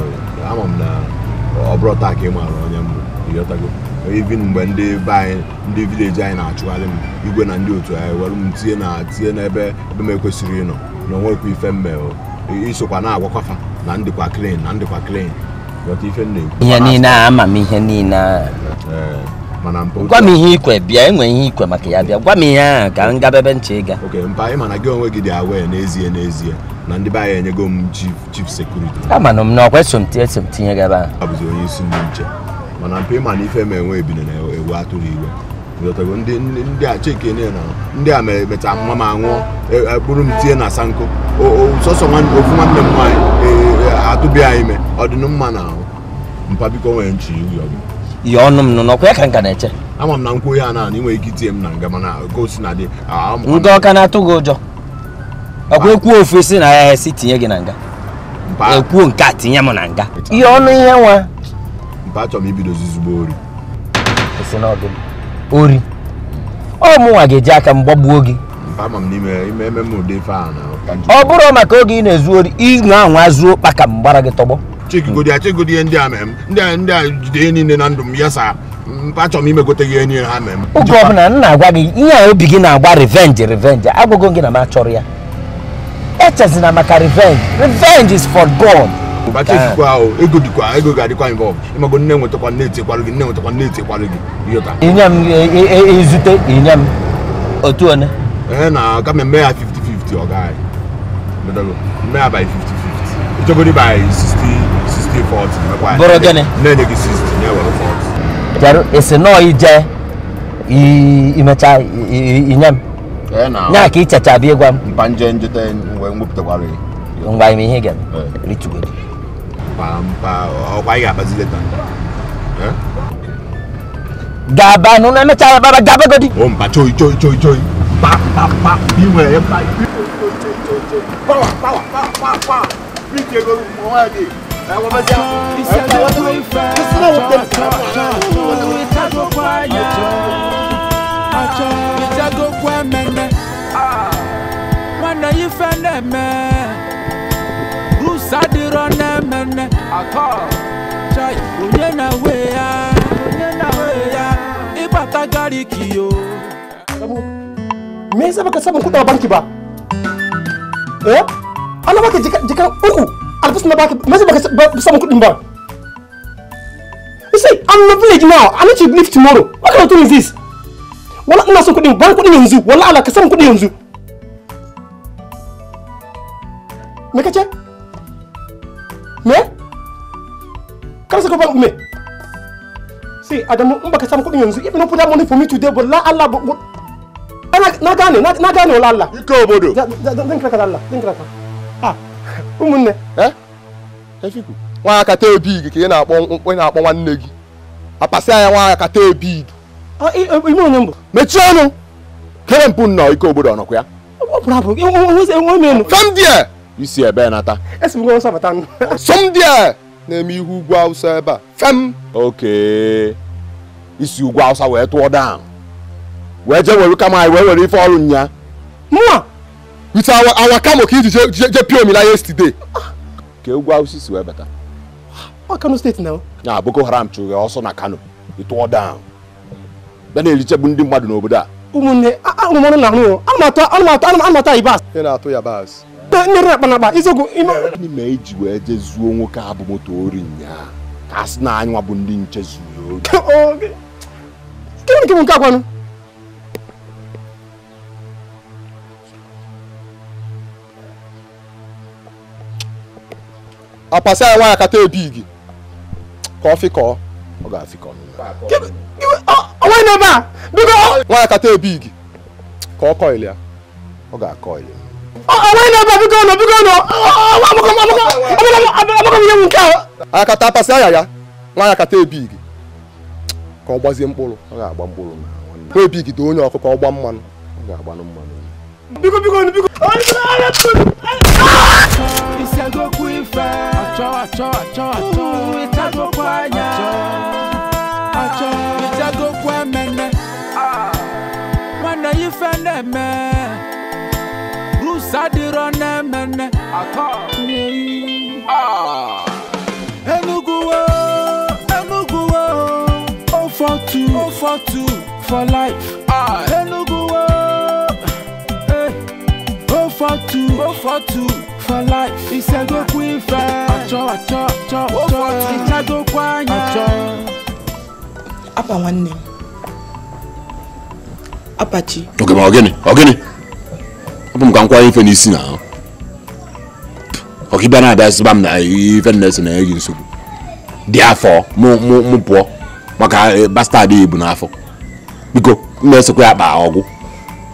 ama m na ọ bụrụ taa ka ị maara onye mbụ ịghọtago even mgbe ndị be anyị ndị vileji anyị na-achụgharị m igwe na ndị otu anyị were m tinye n'ebe ebe m ekwesịrị ịnọ na onwekwa ife mme isokwa na-agwakwafa na ndịkwa clean na ndịkwa clean ghọta ife m na-ekwu ihe niile a ama m ihe niile a mana gwa m ihe ikwe bịa enwe ihe ikwe maka ya bịa gwa m ihe ahụ ka m gaba ebe nche ịga. Oke mpa ị mana gị onwe gị dị aware n'ezie n'ezie na ndị be anyị enyego m chief security. Ama m na ọkwa eso m tinye gị ebe ahụ. Abụzi onye isi ndị nche mana mpa ịma na ife ma enwe ebine na-ewu atụrụ iwe ịghọtago ndị a cheke na ndị a mecha nwa m aṅụọ ekpuru m tinye na sanko sọsọ ofu nwanne m nwaanyị atụbịa ime ọ dị mma na ahụ mpa biko nwere nchi iwu gị. Ihe ọnụ m nọ n'ọkwa ya ka m ka na-eche. Ama m na nkwụ ya na ị nwere ike itinye m na nga mana ka o si na dị ndị ọka na-atụ gị ụjọ ọkwa ekwuo ofu esi na ya esi tinye gị na nga ekwuo nke a tinye m na nga ihe ọnụ ihe nwa mpa achọrọ m ibido zuzugbo ori esi na ọgụ ori ọ mụnwa ga-eji aka m gbagbuo gị mpa ama m n'ime ime eme m ụdị ife a na ọ bụrụ maka oge ị na-ezu ori ịnwe anwa zuo kpaka m gbara gị tọgbọ chekigodi ihe ndị a mee m ndị a jide ihe niile na ndụ m ya sa mpa achọrọ m imegote gị ihe niile ha mee m oge ọbụla m na-agwa gị ihe a obi gị na-agba revenge revenge agwago gị na m achọrọ ya echezina maka revenge revenge is for God. Bachekwa o ego dịkwa ego ga-adịkwa involve. Ịmago nne nwetakwa nne etikwarụ gị nne nwetakwa nne etikwarụ gị. Ịghọta. Inye m izute inye m otu one. Na kama mme ya 50-50 ọ gaghị. Mme ya by 50-50. Ịchọgodi by 60-40. Bụrụ gịnị? Na-enye gị 60 na-ewere 40. Jaru esi nọọ ije imecha inye m. Nya ka ịchacha bịa gwa m. Mpa nje njete wee nwepụtakwara gị. Ngwa ime ihe ga-eme. Ritugodi. Mpa ọkwa ị ga-akpazi leta. Gaba nụ na-emecha baba gabagodi. O mpa choi choi choi choi. Pa pa pa i nwere mpa. Power power power power. Bite go nwa gị. Me yasa baka samu kuɗin banki ba? Eh? Ana baka jika uku albus na baka me yasa baka samu kuɗin ba? You see, I'm in the village now. I need to leave tomorrow. What kind of thing is this? Wala ina son kuɗin, ban kuɗin yanzu. Wala Allah ka samu kuɗin yanzu. Me kace? Me? Kar saka ban me? See, Adamu, in baka samu kuɗin yanzu, if you don't put that money for me today, wala Allah na gane wala Allah. Ike obodo. Zan kira ka Allah, zan kira ka. Ah, ụmụnne. Eh? Efiku. Nwa aka tee big ka ị na-akpọ nwanne gị. Apasị anya nwa aka tee big. Ah, ime onye mbụ. Mechie ọnụ. Kere mpụ nnọọ ike obodo ọnọkwa ya. Ọ pụrụ apụ. Enwe m enu. From there. Isi ebe nata. Esi m ọsọ bata. Some there na-eme ihu ugwu Hausa ebe a. Fem. Okay. Isi ugwu Hausa wee tụọ down. Wee jee were kama anyị wee were ife ọrụ nya. Mụa. With our camo ka iji je pio mila yesterday. Ka ugwu Hausa si wee bata. Ọ Kano steeti na. Na Boko Haram chụrụ ya ọsọ na Kano. Ị tụọ down. Bịa na-erichegbu ndị mmadụ n'obodo a. Ụmụnne, ahụrụ m ọnụ na ahụ. Ana m atụ yabasị. Ị na-atụ yabasị. Nne akpa na akpa eziokwu ime. Gịnị mee iji wee jee zuo nwoke a bụ moto ori nyaa ka a sị na anyị nwa bụ ndị nche zuru ori. Gịnị bụ nke akwanụ? Apasị anyị nwaanyị akata ebi gị ka ọ fịkọọ. Ọ ga-afịkọ. Onwe n'ebe a biko. Nwaanyị akata ebi gị ka ọ kọịlị ya. Ọ ga-akọịlị. Onwe n'ebe a biko nọ biko nọ. Amakọ m ihe nke a. Akata apasị anya ya nwaanyị akata ebi gị ka ọ gbazie mkpụrụ. Ọ ga-agba mkpụrụ na nwanne. Ka ebi gị doo onye ọkụ ka ọ gba mmanụ. Ọ ga-agbanụ mmanụ. Biko biko biko. Enugu 042 042 for life. Enugu 042 042 for life. Isegokwu ife. Achọ achọ achọ achọ. Ichagokwu anya. Achọ. Apa nwanne m. Apachi. Oge ma ogene ogene. Ọ bụ m ka m kwanye ife n'isi na ahụ. Ọkịbịa na-abịa sịba m na ife na-ese na enye gị nsogbu. Dị afọ mụ pụọ maka bastard ibu n'afọ. Biko m na-esekwa ya akpa ọgwụ.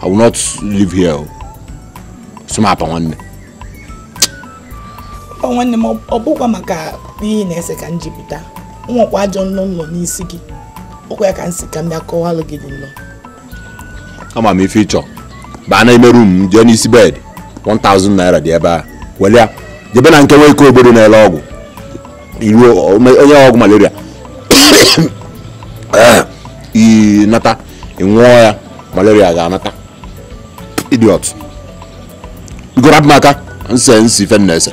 I will not live here. Sụma apa nwanne. Apa nwanne m ọ bụkwa maka ihe na-ese ka m ji pụta. Nwekwa ajọ nlọ nlọ n'isi gị. Ọkwa ya ka m si ka m bịa kọwalụ gị dị nlọ. Ama m ife ịchọ. Baa n'ime room jee n'isi bed 1000 naira dị ebe a. Were ya jebe na nke nwoke obodo na-ele ọgwụ. Iruo onye ọgwụ malaria. I nata ị ṅụọ ya malaria ga-anata. Idiot. Biko rapụ m aka nse nsi ife na-ese.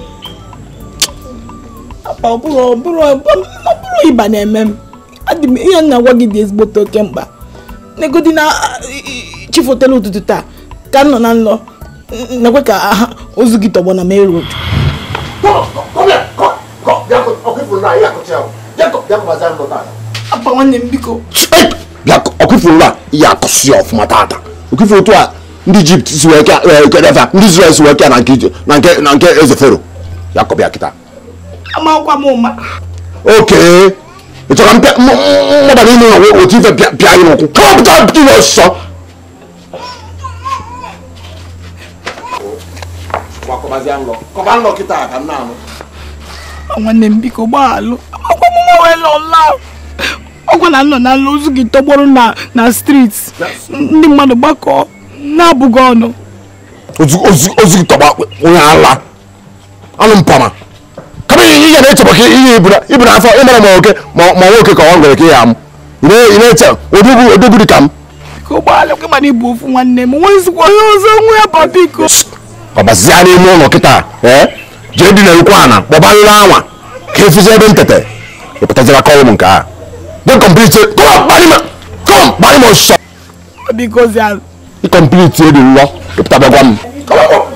Apa ọ bụrụ ịba na-eme m. Adị m ihe na-agwa gị dị ezigbote oke mkpa. Negodi na chifotelu ụtụtụ taa ka m nọ na nlọ nakwe ka ozu gị tọgbọ na main road. Come here, come, come. Ọkụfụrụ na ihe akọcha ya. Bịa kọbazie nlọ tata. Apa nwanne m biko. Bịa ọkụfụrụ na ihe akọsị ya ọfụma tata. Ọkụfụrụ otu a ndị Ijipt si wee kedefa ndị Israel si wee kea na nke Ijipt na nke eze Fero. Ya kọbịa kịta. Amakwa m ụma. Oke. Ị chọrọ mmaba n'ime ụlọ otu ife pịa gị n'ụkwụ. Kọpụta pụta ọsọ. Kọba nlọ kịta ka m na-anụ. Nwanne m biko gbaalụ. Amakwa m ụma wee lọla. Ọgwa na nọ na nlọ ozu gị tọgbọrọ na street. Ndị mmadụ gbakọ na-abụghị ọnụ. Ozu gị tọgba onye ala. Anụ mpama. Kama ihe na-eche maka ihe ibu n'afọ ịmara ma oke ma nwoke ka ọ nwere ka ya amụ. Ị na-eche odogwu dị ka m. Biko gbaalụ gị mana ịbụ ofu nwanne m. Nwezikwa onye ọzọ nwe ya ba biko. Ọbazia n'ime ụlọ kịta jee dị na-ekwu ana kpọba nla anwa ka efuzi ebe ntete ịpụtazira kọlụ m nke a. Dị kọmpliti kọm gbalị m ọsọ. Biko zia. Ịkọmpliti dị nlọ ịpụtabịa m.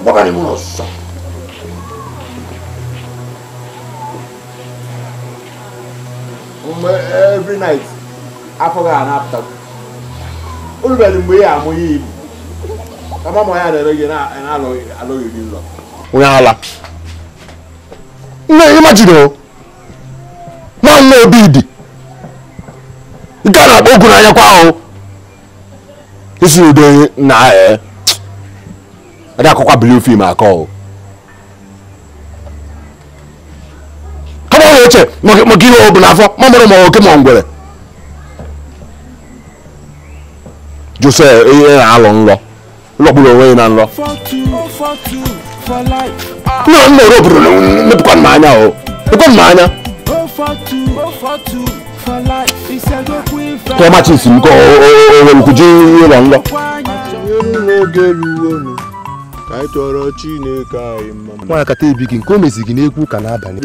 Gbaga n'ime ụlọ ọsọ. Every night afọ ga na-apụta. Olubere mgbe ya amụ ya ibu. Kama ma ya na-ere gị na-alụghị gị nlọ. Onye ala. Nne imagine o. Nwanne obi dị. Nke a na-akpọ okwu n'anya kwa ahụ. Isi udo na adị akọkwa blue film akọ o. Kama ọ na-eche maka ihe ọ bụ n'afọ ma mụrụ ma oke ma ngwere. Jose ihe na-alọ nlọ. Lọgburu onwe ya na nlọ. Nna m nọrọ obodo mepụkwa m anya o. Mepụkwa m anya. Ka ọmachi si m ka o nwere kwuji ụlọ nlọ. Nwaanyị kata ebi gị nke o mezi gị n'ekwu ụka n'abalị.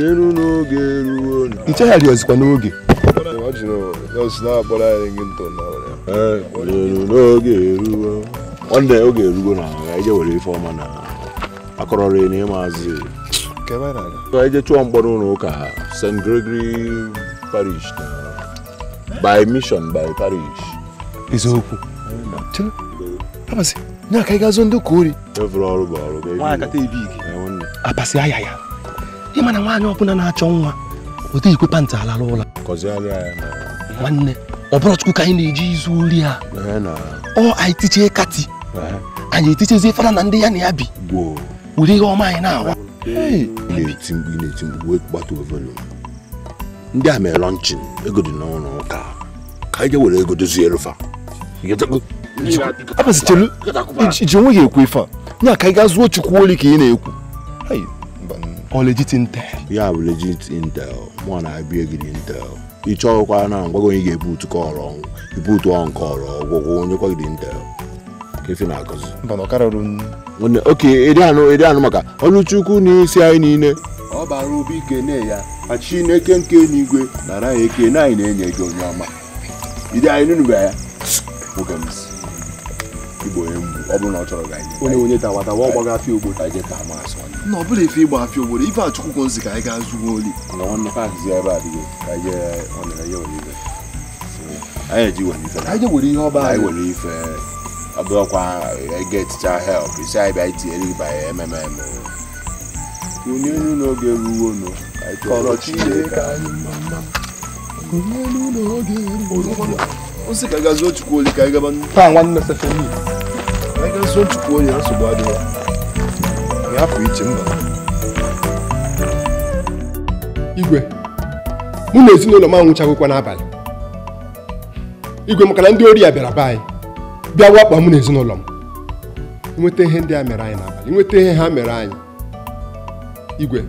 Nchegharị ọzikwa n'oge. Nwanne oge erugo na anyị were ife ọma na akọrọrọ na ịmaazị ka anyị chụọ mkpọrọ ụlọ ụka St. Gregory Parish na by mission by parish. Eziokwu. Abasị, nya ka ị ga-azụ ndị ụka ori. Evụrụ ọrụ bụ ọrụ. Nwaanyị kata ebi gị. Abasị aya ya. Ịma na nwaanyị ọbụla na-achọ nwa ote ikwe pantị alala ụla. Kọziarịa ya na nwanne ọ bụrụ Chukwu ka anyị na-eji izu ori a. Ọ anyị tichee kati. Anyị etichezie fada na ndị ya na ya bi. Were ihe ọma anyị na-awa. Na-eti mkpu wee gbatuo volume. Ndị a mere lọnchin ego dị n'ụlọ ụka ka anyị were ego dozie erufa. Abasị chelu iji onwe gị ekwu ife a. Nya ka anyị gaa zụọ Chukwu ori ka ị na-ekwu. Ọ legit intel. Ya bụ legit intel. Mụ na-abịa gị intel. Ị chọghịkwa na ngwago onye ga-ebu utu kọrọ ọnwụ. Ibu utu ọ nke ọrọ ọgwụgwụ onye kwa gị intel. Ka efe na-akọzi. Mba na ọ karịrị. Oke ịdị anụ maka ọrụ Chukwu n'isi anyị niile. Ọ bara ụba ikene ya ma Chineke nke n'igwe nara ya ekene anyị na-enye gị onye ọma. Ide anyị nụnụ ya. Nwoke m si. Igbo onye mgbu ọ bụrụ na ọ chọrọ gị anyị. Onye onye tawa tawa ọ gbaga afịa obodo. Anyị taa masị nwanne. Na ọ bụrụ ife ịgba afịa obodo ife a Chukwu nzi ka anyị gaa zuo oli. Na nwanne paakịzi ebe a dịgo ka anyị jee ọ na ya were ife. Anyị eji were ife. Anyị were ihe ọba anyị were ife. Ọ bụrụkwa get help isi anyị bịa itinyere gị banye MMM. Onye elu n'oge eruwo nụ ka anyị tọrọ Chineke anyị mma. Onye elu n'oge eruwo. Osi ka ga zuo Chukwu oli ka anyị gaba. Taa nwanne Sefemi. Ka anyị ga zuo Chukwu oli nsogbu adịghị. Ya hapụ iche mba. Igwe, mụ na ezinụlọ m anwụchagokwa n'abalị. Igwe maka na ndị ori ya bịara be anyị. Bịa wakpo mụ na ezinụlọ m. Nweta ihe ndị a mere anyị n'abalị. Nweta ihe ha mere anyị. Igwe,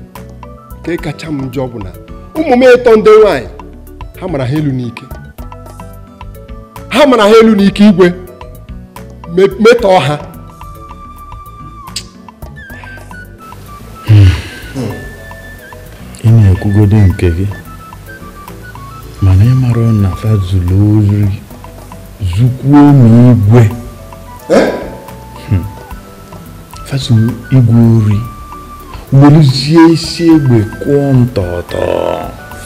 nke kacha m njọ bụ na ụmụ m ịtọ ndị nwaanyị ha mara ha elu n'ike. Ha mara ha elu n'ike igwe metọọ ha. Ị na-ekwugodi nke gị mana ị mara na fa zuru ori zukwuo m igwe. Fa zuru igwe ori werezie isi egbe kwụọ m tọtọ.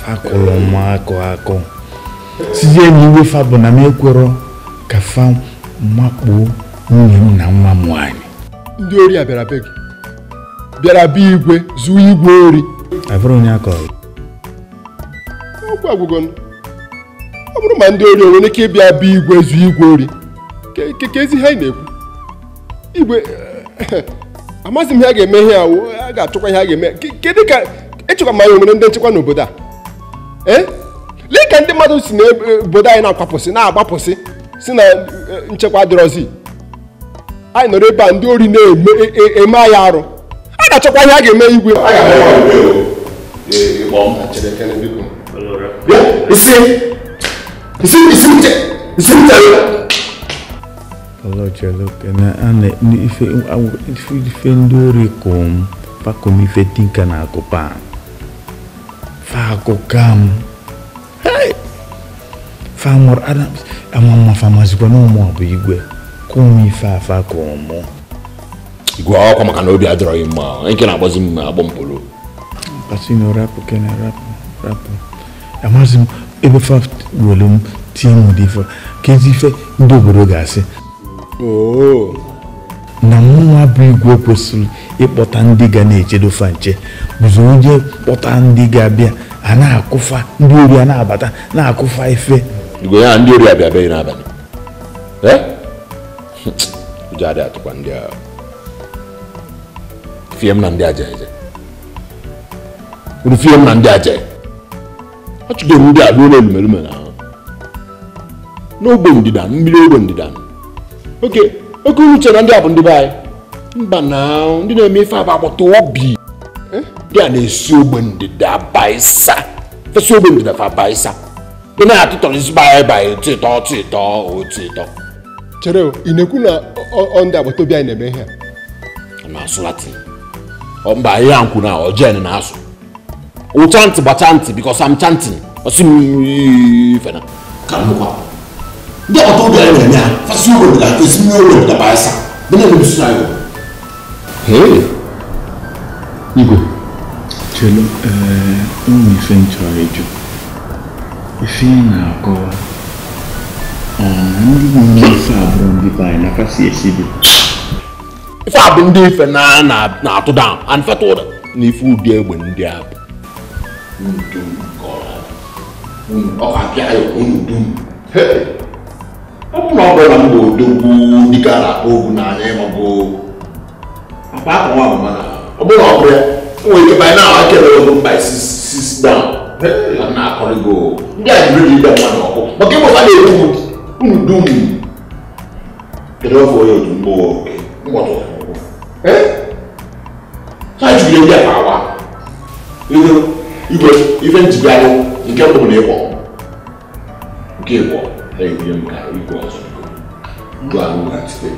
Fakụlụ m akụ akụ sizie na iwe fa bụ na m ekwerọ ka fa makpuo nwunye m na nwa m nwaanyị. Ndị ori a bịara be gị, bịara be igwe zuo igwe ori. Abụrụ onye akọrọ okwu agwụgo. Ọ bụrụ ma ndị ori onwere ike ịbịa be igwe zuo igwe ori, ke ezi ihe anyị na-ekwu igwe. Amaghịzi m ihe a ga-eme ihe ahụ, a ga-achọkwa ihe a ga-eme. Kedu ka echekwa ma anyị nwere ndị nchekwa n'obodo a? Ee, lee ka ndị mmadụ si n'obodo anyị na-akwapụsị na-agbapụsị si na nchekwa adịrọzi. Anyị nọrọ ebe a ndị ori na-eme anyị arụ. A ga-achọkwa ihe a ga-eme igwe. Ife ndị ori kụm fakụm ife tinka na akụpa fa akụka m fa mụrụ amama famazikwa na ụmụ bụ igwe kụm ife afa kụm igwe ọkwa maka na obi adịrọ gị mma nke na-agbazi m agbọ mpolo pasino rapụ kene rapụ rapụ amazi m ebe fa were m tie m ụdị ife ka ezi ife ndị obodo ga-asị na mụnwa bụ igwe kwesịrị ịkpọta ndị ga na-echedo fa nche bụzi onye kpọta ndị ga-abịa a na-akụfa ndị ori a na-abata na-akụfa ife. Igwe ya ndị ori abịa beghị n'abalị. Ụjọ adịghị atụkwa ndị a. Fie m na ndị aja eje. Unu fie m na ndị aja. Achụgo m ndị a ruo n'elumelume na ahụ. N'ogbe ndịda, mmiri ogbe ndịda. Oke, oke unu chere na ndị a bụ ndị be anyị. Mba na ndị na-eme ife abụ agbata obi. Ndị a na-esi ogbe ndịda baịsa. Fesi ogbe ndịda fa baịsa. Ị na-atụtọrịsị baị tịtọ tịtọ otịtọ. Chere o, ị na-ekwu na ọ ndị agbata obi anyị na-eme ihe a? Na-asụ Latin. Mba, ihe a nkwu na ọ Jen na-asụ. O chant gba chant because I'm chanting. Ọsị m ife na. Ka m nụkwa. Ndị agbata obi anyị na-eme ha, fasi ogbe ndịda fesi mmiri ogbe ndịda baịsa. Ndị na-emebisi na anyị. Hey! Igwe. Chelo, ụmụ ife m chọrọ ịjụ. Ife ị na-akọwa ọ na ndị na-eme ife abụrụ ndị be anyị na fa si esi bi. Ife a bụ ndị ife na-atụ down and fetụ ụda na ife ụdị egbe ndị a bụ. Unu dum ka ọ na-abụ. Ọ ga-apịa ya unu dum. Ọ bụ na ọ bụrụ na m bụ odogwu dịka a na-akpọ ogwu n'anya ịmago akpa akpa nwa bụ mana ọ bụrụ na ọ bụrụ ya o nwere ike banye na akere ogo mba six down na na-akọrịgo ndị a jiri dị ide mmadụ ọkụ maka ịgbọta na-ekwu unu dum. Kedu ọfọ onye otu mgbe oke mgbọtụ ha jigide ndị a awa igwe ife njibịalụ nke mbụ bụ na ịkpọ nke ịkpọ ha ebie m ka igwe ọzọ ndụ ahụ ga-atite.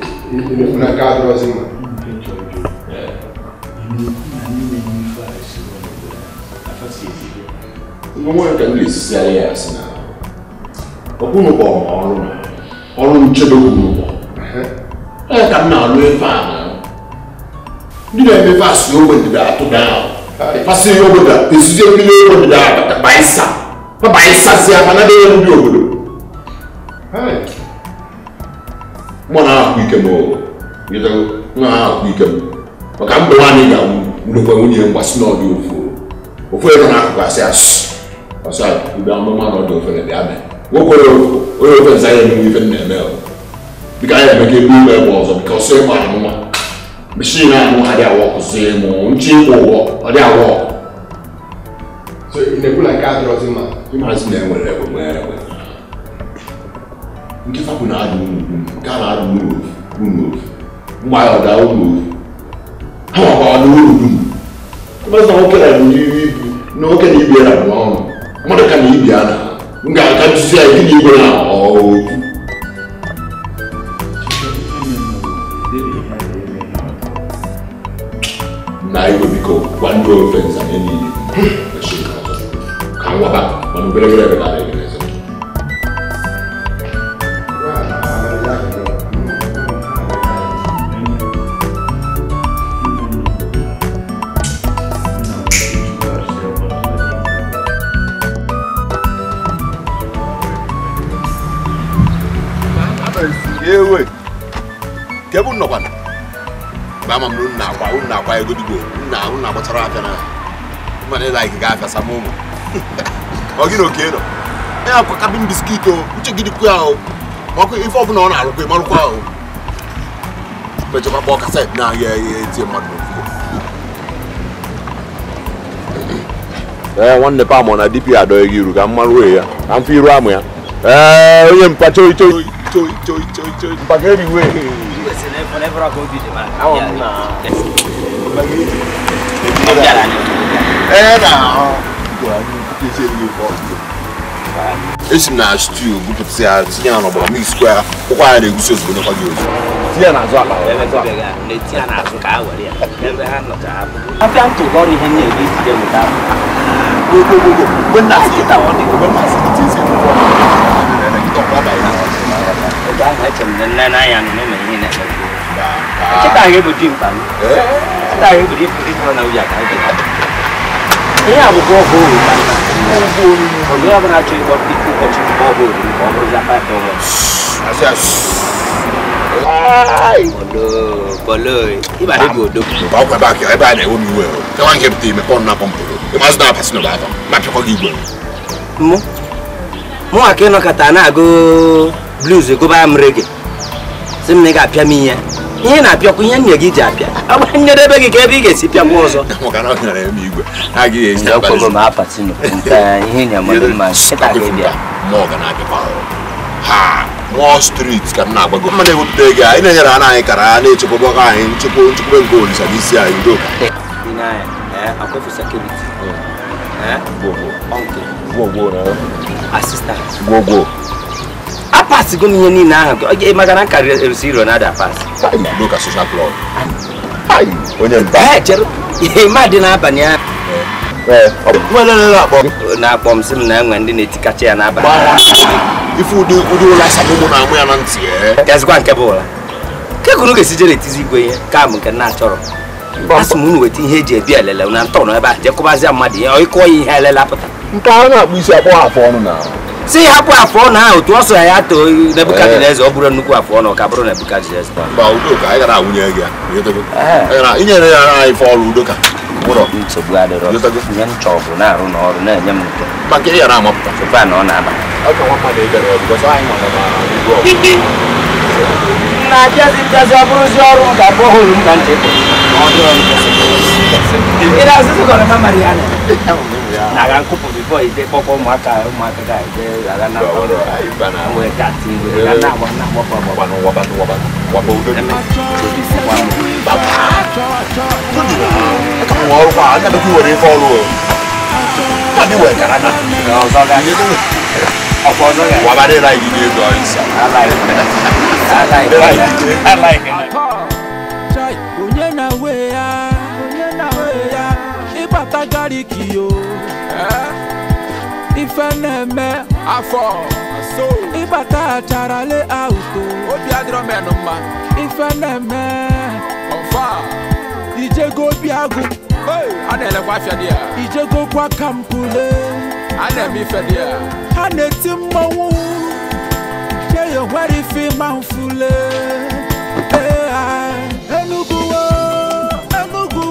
Nwa ka m na-esisi ya asị na ọkwụnụ kpọrọ m ọrụ na ọrụ nchedo kwuru kpọrọ ee ka m na-alụ ife a na ndị na-eme ife asị ogbe ndịda atụ down fasị ogbe ndịda esizie mmiri ogbe ndịda baịsa baịsa si aka na adịghị ndị obodo mụ na-ahụ ike m na-ahụ ike m maka mgbe nwaanyị ga-nwunekwa nwunye mgbasị n'ọdị ofu ofu ego n'akụkụ asị asụ ọsọ ụdị amụma na ọdị ofere bịa mee nwoke onye ofe nza ya emenwe ife na-eme dịka anyị eme ka ebe ime ebe ọzọ bika ọsọ ịgba anụma meshin anụ adị awa ọkụzi mụ nchi ịkwụ ụgwọ ọ dị awa ọkụ. Ịmazi na enwere egbe nwere egbe nke fapụ na-adụ unu nke a na-adụ unu ofu mgbe anyị ọda unu ofu ha makwa ọdụ unu dum. Ịmazi na nwoke na ibu na nwoke na ibe ya bụ ọrụ mmadụ ka na ibe ya na m ga-aka nduzi ya gị na igwe na ofu. Na igwe biko gwa ndị ofe nza nye niile ka nwaba mana obere ebe ka a na-ege. Ewe. Kebu nnọkwana. Mgbe ama m na unu na-akwa ego digbo, unu na-agbachara afịa na mma na ịlaik ga afịa sama ụmụ. Ọ gị na oke nọ. Ya akwa kabin biskit o, uche gị dịkwa ahụ. Ọkụ ife ọbụla ọ na-arụkwa ịmarụkwa ahụ. Mechakwa kpọọ kaset na ahịa etie mmadụ n'ofugo. Ee, nwanne pa mụ na DP adọghị gị iru ka m marụ wee ya, ka m fụ iru amụ ya. Ee, onye mpa choi choi choi choi choi choi. Mpa ka eri wee. Ee na esi m na stew bupụta ya tinye ya n'ọgbara mix kwa ya ụkwa ya na-egusi ozugbo nyekwa gị ozugbo. Tinye ya n'azụ akpa. Mụ aka ịnọkọta na-agụ blues gụba m reggae sị m na ị ga-apịa m ihe ihe na-apịakwa ihe nne gị ji apịa agba nyedebe gị ka ebe ị ga-esi pịa nwa ọzọ Wall Street ka m na-agbago mma na-ewepụta ego anyị na-enyere ha anyị kara na-echekwaba anyị nchekwube nke Olisa n'isi anyị udoka. Apasigo m ihe niile ahụ maka na nka resi Ronaldo apasi. Udoka social club. Onye mba. Ihe mmadụ n'abalị ahụ. Na-akpọ m sị m na enwe ndị na-etikacha ya n'abalị. Ife ụdị ụlọ asamụmụ na-amụ ya na ntị. Gazikwa nke bụ ụla. Ke ka unu ga-esi jere etizi igwe ihe ka bụ nke na-achọrọ. Asị m unu weta ihe eji ebi elele na ntọ nọ ebe a jekọbazịa mmadụ ihe ịkụọ ya ihe elele apụta. Nke a na-akpụ isi akpọ afọ ọnụ na. Si hapụ afọ ọnụ ahụ otu ọsọ ya too Nebukadneza ọ bụrụ nnukwu afọ ọnụ ka bụrụ Nebukadneza. Mba Udoka anyị gara awụnye gị ya. Inyere ya anyị ife ọrụ Udoka. Nsogbu adịrọ. Ihe m chọrọ bụ na-arụ n'ọrụ na-enye m nke. Maka ị ghara amapụta. Tupu na ọ na-aba. Na-abịazi mbịazi ọ bụrụzi ọrụ m ga-abụ ọhụrụ m ka ntị ị na-azụzụ kọrọ mama ya na-aga nkụpụ bifo ije kpọkọ ụmụaka ụmụaka ga-eje aga na wee gati ga na-agba I like it. Ife na-eme afọ ịbata achara le auto obi adịrọ menụ mma ife na-eme ọfa ijego obi agụ a na-elekwa afịa dị ya ijego kwa kampule a na-eme ife dị ya ha na-eti mmọnwụ cheyo nwere ife ịma mfule Enugu Enugu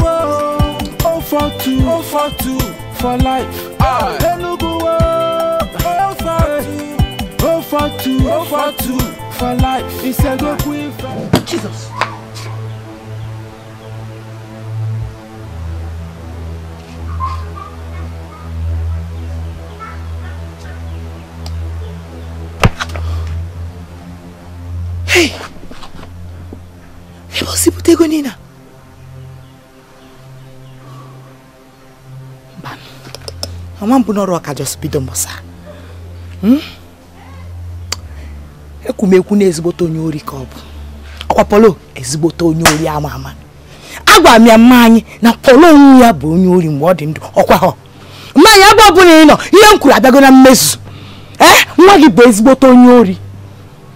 042 042 for life. Enugu 042 042 042 for life. Jesus. Hey! Ebe o si bute ego niile a? Mba. Mama mbụ n'ọrụ ọka just bido mbọsa. Ekwumekwu na ezigbote onye ori ka ọ bụ. Ọkwa Polo ezigbote onye ori ama ama. Agwa m ya mma anyị na Polo onwe ya bụ onye ori mgbe ọ dị ndụ. Ọkwa ha. Mma anyị ebe ọbụla ị nọ, ihe m kwuru abịago na mmezu. Nwa gị bụ ezigbote onye ori.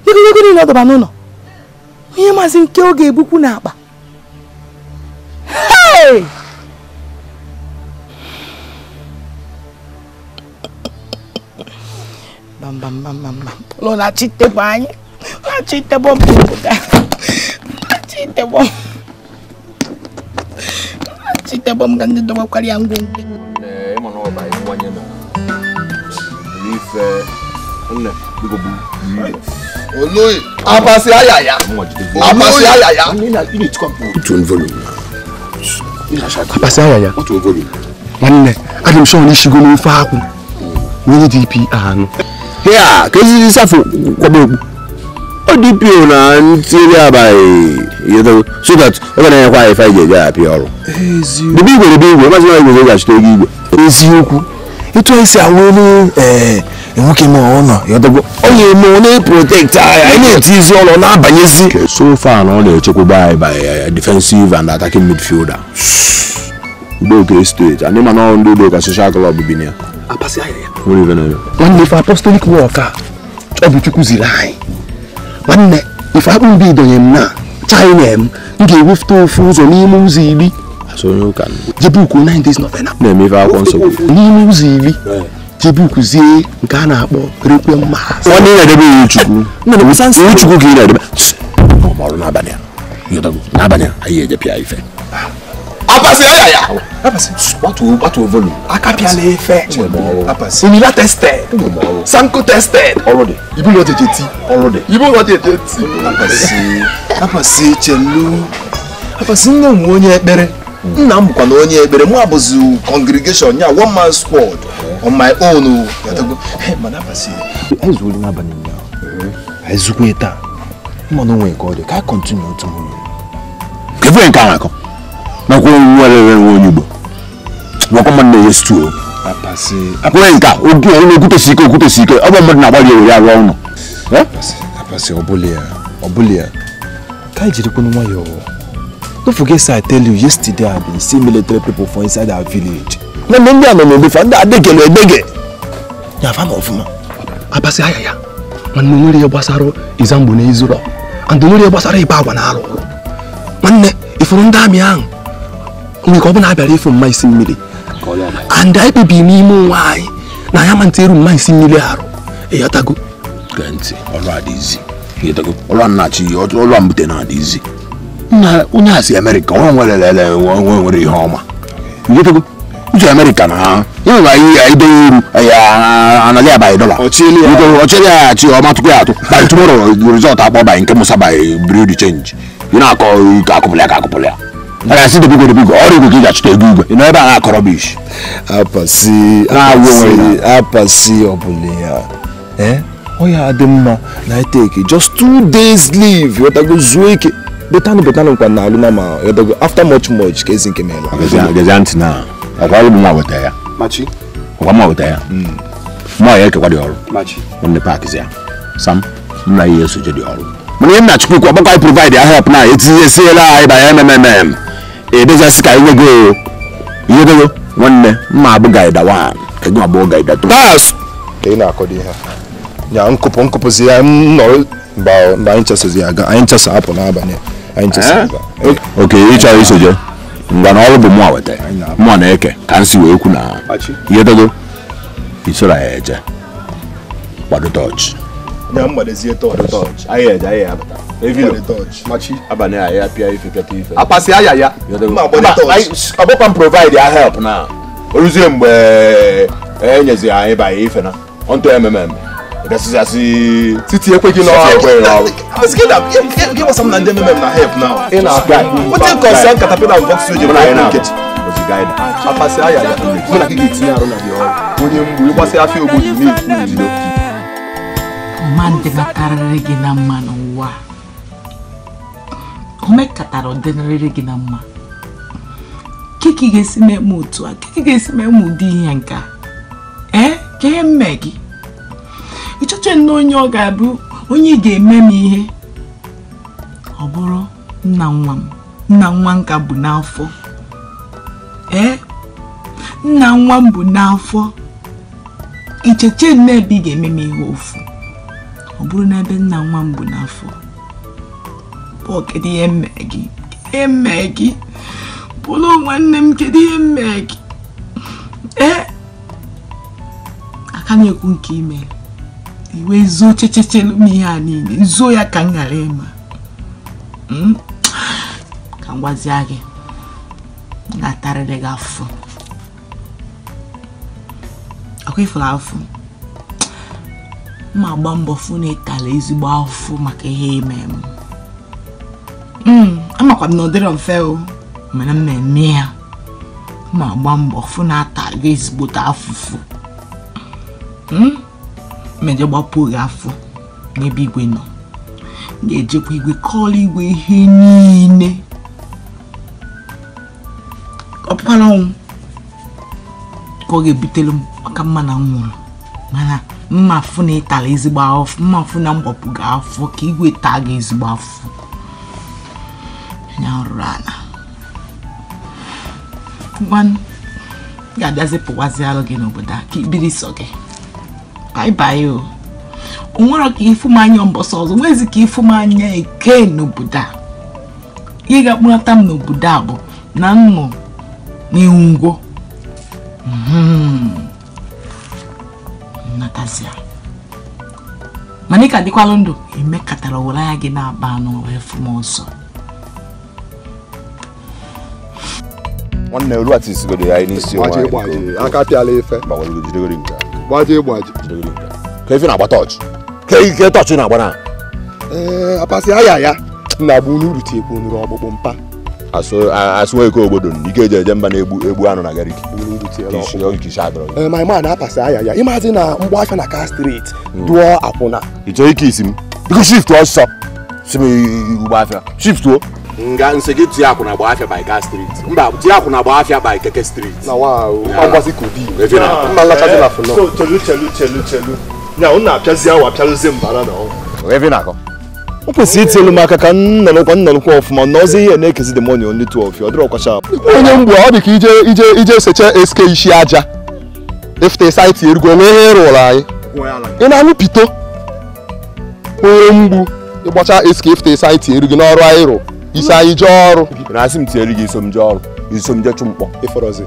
Ego niile ọ dọba n'ụlọ. Onye maazị nke ọ ga-ebukwu n'akpa. Hey! Bam bam bam bam bam. Polo na-achị tebụl anyị. Na-achọ ite bọmbụ obodo a. Na-achọ ite bọmbụ. Na-achọ ite bọmbụ ka ndị dọbakwara ya ngwongwo. Abasi ayaya. Abasi ayaya. Abasi ayaya. Nwanne, adị m sure na ishigo n'ofe akwụ. Onye DPO anụ. Ya, ka ezi safo kwaba okpu. O DPO na ntiri abalị so that ọ ga na-enyekwa anyị ife anyị ga-eji apịa ọrụ. Debe igwe debe igwe, maazị nwa igwe ga-achịta ego igwe. Eziokwu. Etu anyị si awele nwoke ma ọ nọ yọdago ọ ga-eme ọ na-eprotect anyị anyị na-etizi ọnụ na-abanyezi. So far na ọ na-echekwaba anyị by defensive and attacking midfielder. Udoka Estate, anyị ma na ndị Udoka Social Club bi na ya. Nwanne ife apostolic work a ọ bụ Chukwu ziri anyị. Nwanne ife akpụ mbi donye m na China m ga-ewefute ofu ụzọ n'ime ụzọ iri. Jebuku 9 days novena. Na-eme ife akwụkwọ nsọ n'ime ụzọ iri. Jebukuzie nke a na-akpọ Requiem Mass. Nwanne ị na-edebe iwu Chukwu. Iwu Chukwu ka ị na-edebe. Ọrụ n'abalị a. N'abalị a anyị eje pịa ife. Abasi ayaya. Abasi. Gbatuo volume. Aka pịala ife. Abasi. Unila tested. Sanko tested. Ọrụ dị. Ibu lọ jeje ti. Ọrụ dị. Ibu lọ jeje ti. Abasi. Abasi chelu. Abasi nne m onye ekpere. Nna m bụkwa na onye ekpere. Mụ abụzi congregation ya one man squad on my own. Mana abasi. Anyị zuo n'abalị ụnyaahụ. Anyị zukwa taa. Mma na onwe nke ọ dị ka anyị continue tomorrow. Kedu nke a na-akọ? Nakwa nwere onye Igbo. Nwakwa mmadụ na-enye stew. Akwụghị nke a, okwutesi ike okwutesi ike, ọ bụ mmadụ na-agbalị ewere arụ ọnụ. Abasi ọ bụla ya. Ka anyị jirikwanụ nwayọọ. Don't forget say I tell you yesterday I been see military people for inside our village. Na ndị a nọ n'obefa ndị adegele edege. Ya fa na ọfụma. Abasi ayaya. Nwanne nwere ihe gbasara Izamgbo na Izụlọ. And nwere ihe gbasara ịba agwa na alụ ụlọ. Nwanne ifuru ndị amị ahụ. Nwere ka ọ bụ na abịara ịfụ mma isi mmiri. And anyị kpebiri n'ime onwe anyị na ya ma ntị eru mma isi mmiri arụ. Ịghọtago? Gee ntị, ọrụ adịghịzi. Ịghọtago? Ọrụ a na-achị ọrụ a mbute na-adịghịzi. Nna onye a si Amerịka, ọ nwere lele nwere ihe ọma. Ịghọtago? Uche Amerịka na ya nwere anyị idenye iru anaghị abaghị dọla. Ọchịrị ya achị ọma tụkwa ya atụ. By tomorrow result akpọ by nke Musa by bureau de change. Ị na-akọ ka akụpụla ya ka akụpụla ya. A ga-asị debe igwe debe igwe ọrụ igwe ka ị ga-achụta ego igwe. Ị nọ ebe a na-akọ rọbish. Apasi apasi ọbụla ya. Ọ ya dị mma na I take just 2 days leave. Yọtago zuo ike. Betanụ betanụ nkwa na alụ na ma yọtago after much much ka ezi nke meela. Gezie ntị na ọkwa ọrụ bụ nwa weta ya. Machi. Ọkwa mma weta ya. Mma ya ekekwa dị ọrụ. Machi. Nwanne paakị ya. Sam, nna ya esoje dị ọrụ. Mana ihe nna Chukwu ọgbakọ anyị provide ya help na etinyesiela anyị banye MMM. Edezasị ka iwe go. Ihe dogo nwanne mma abụ gaida 1 ka gị abụọ gaida 2. Tas! Ka ị na-akọdo ihe a. Ya nkụpụ nkụpụzi ya m nọrọ mba anyị nchasozi aga anyị nchaso apụ n'abalị anyị nchaso aga. Ok, ị chọrọ isoje. Ngwa na ọrụ bụ mụa weta. Mụa na-eke ka nsi wee kwu na ihe dogo isoro ya eje. Kwado tọọchị. Ya mgbadezie tọọchị. Anyị eje anyị abata. Evilo. Machi. Abalị a ya pịa ife pịata ife. Apasị ayaya. Mma agbade tọọchị. Ọgbakwa m provide ya help na. Oruzie mgbe enyezi anyị banye ife na. Onto MMM. Ebesizi Titi ekweghị n'ọrụ. Abasi gị gbasa m na ndị MMM na help now. Ị na-akọ. Wetin concern Caterpillar and Vox Studio Mụ na anyị na na-abụ. Nkechi. Ozi gaida. Apasị ayaya. Mụ na gị ga-etinye arụ na gị ọrụ. Onye mgbu ịgbasị afịa ogbo dị na-ekwu ijide. Mma ndị nakarịrị gị na mma n'ụwa. O mekatara ọdịnarịrị gị na mma. Kiki ga-esi mee m otu a, kiki ga-esi mee m ụdị ihe nke a. Ee, ka ihe mme gị. Ị chọche nnọọ onye ọ ga-abụ onye ị ga-eme m ihe. Ọ bụrụ nna nwa m, nna nwa nka bụ n'afọ. Ee, nna nwa m bụ n'afọ. Icheche nnọọ ebe ị ga-eme m ihe ofu. Ọ bụrụ na ebe nna nwa m bụ n'afọ. Pọl, kedu ihe mme gị? Kedu ihe mme gị? Pọl nwanne m, kedu ihe mme gị? Ee, aka na-ekwu nke ime. Iwe zoo chechechelu m ihe a niile. Zoo ya ka m ghara ịma. Ka m gwazie gị. M ga-atarịrị gị afọ. Ọkwa ifuru afọ. M agba mbọ fụ na ịtala ezigbo afọ maka ihe ime m. Amakwa m na ọ dịrọ mfe o. Mana m na-eme ya. M agba mbọ fụ na ata gị ezigbote afụfụ. Mmeje gbapụ gị afọ n'ebe igwe nọ. M ga-ejekwa igwe kọọrọ igwe ihe niile. Ọ bụkwara ọnwụ ka ọ ga-ebutelu m maka mma na m nwụrụ. Mana mma afụ na ịtala ezigbo afọ, mma afụ na mgbapụ gị afọ ka igwe taa gị ezigbo afọ. Anya rụrụ ala. Ngwanụ, m ga-abịazi pụwazi alụ gị n'obodo a ka ibiri sọ gị. Bye bye o. O nwere ka ịfụ m anya mbọsị ọzọ, nwezi ka ịfụ m anya eke n'obodo a. Ihe ga-akpọnata m n'obodo a bụ na nnụ n'ihu ngwo. Nnatazia. Mana ị ka dịkwalụ ndụ, emekatara were anya gị na-akpa anụ wee fụ m ọzọ. Nwanne olu ati sigodo ya n'isi onwe. Gbaji aka pịala ife. Gbaji gbaji. Ka ife na-agba tọọchị. Ka ike tọọchị na-agba na. Ee, apasị aya ya. Na-agba unu tiekwu nuru ọkpụkpụ mpa. Asụ eke obodo ike eji eje mba na-egbu egbu anụ na gariki. Ee, my man apasị aya ya. Ịmazi na mgba afịa na car street dụọ akwụna. Ị chọrọ ike isi m? Biko shift ọsọ. Si m ugbo afịa. Shift o. Nga nsị gị tie akwụna gba afịa by car street. Mba, tie akwụna gba afịa by keke street. Na wa mgbazi kobi. Mma nlachazi na fụnọ. So chelu chelu chelu chelu. Nya unu apịazi awa apịaluzie mbara na ọ. Ebe na-akọ. O kwesịrị itielu m aka ka nnọrọkwa ọfụma nọzi ihe na-ekezi the money only two of you. Ọ dịrọ ọkwacha. Onye mgbu ọ dị ka ije seche SK isi aja. Efute site erugo onwe ihe ịrụrụ anyị. Ị na-anụ pito. Onye mgbu ịgbacha SK efute site erugo n'ọrụ anyị rụ. Isi anyị jee ọrụ. Na asị m tinyere gị iso m jee ọrụ. Iso m jee chụ mkpọ. Ịfọrọzi.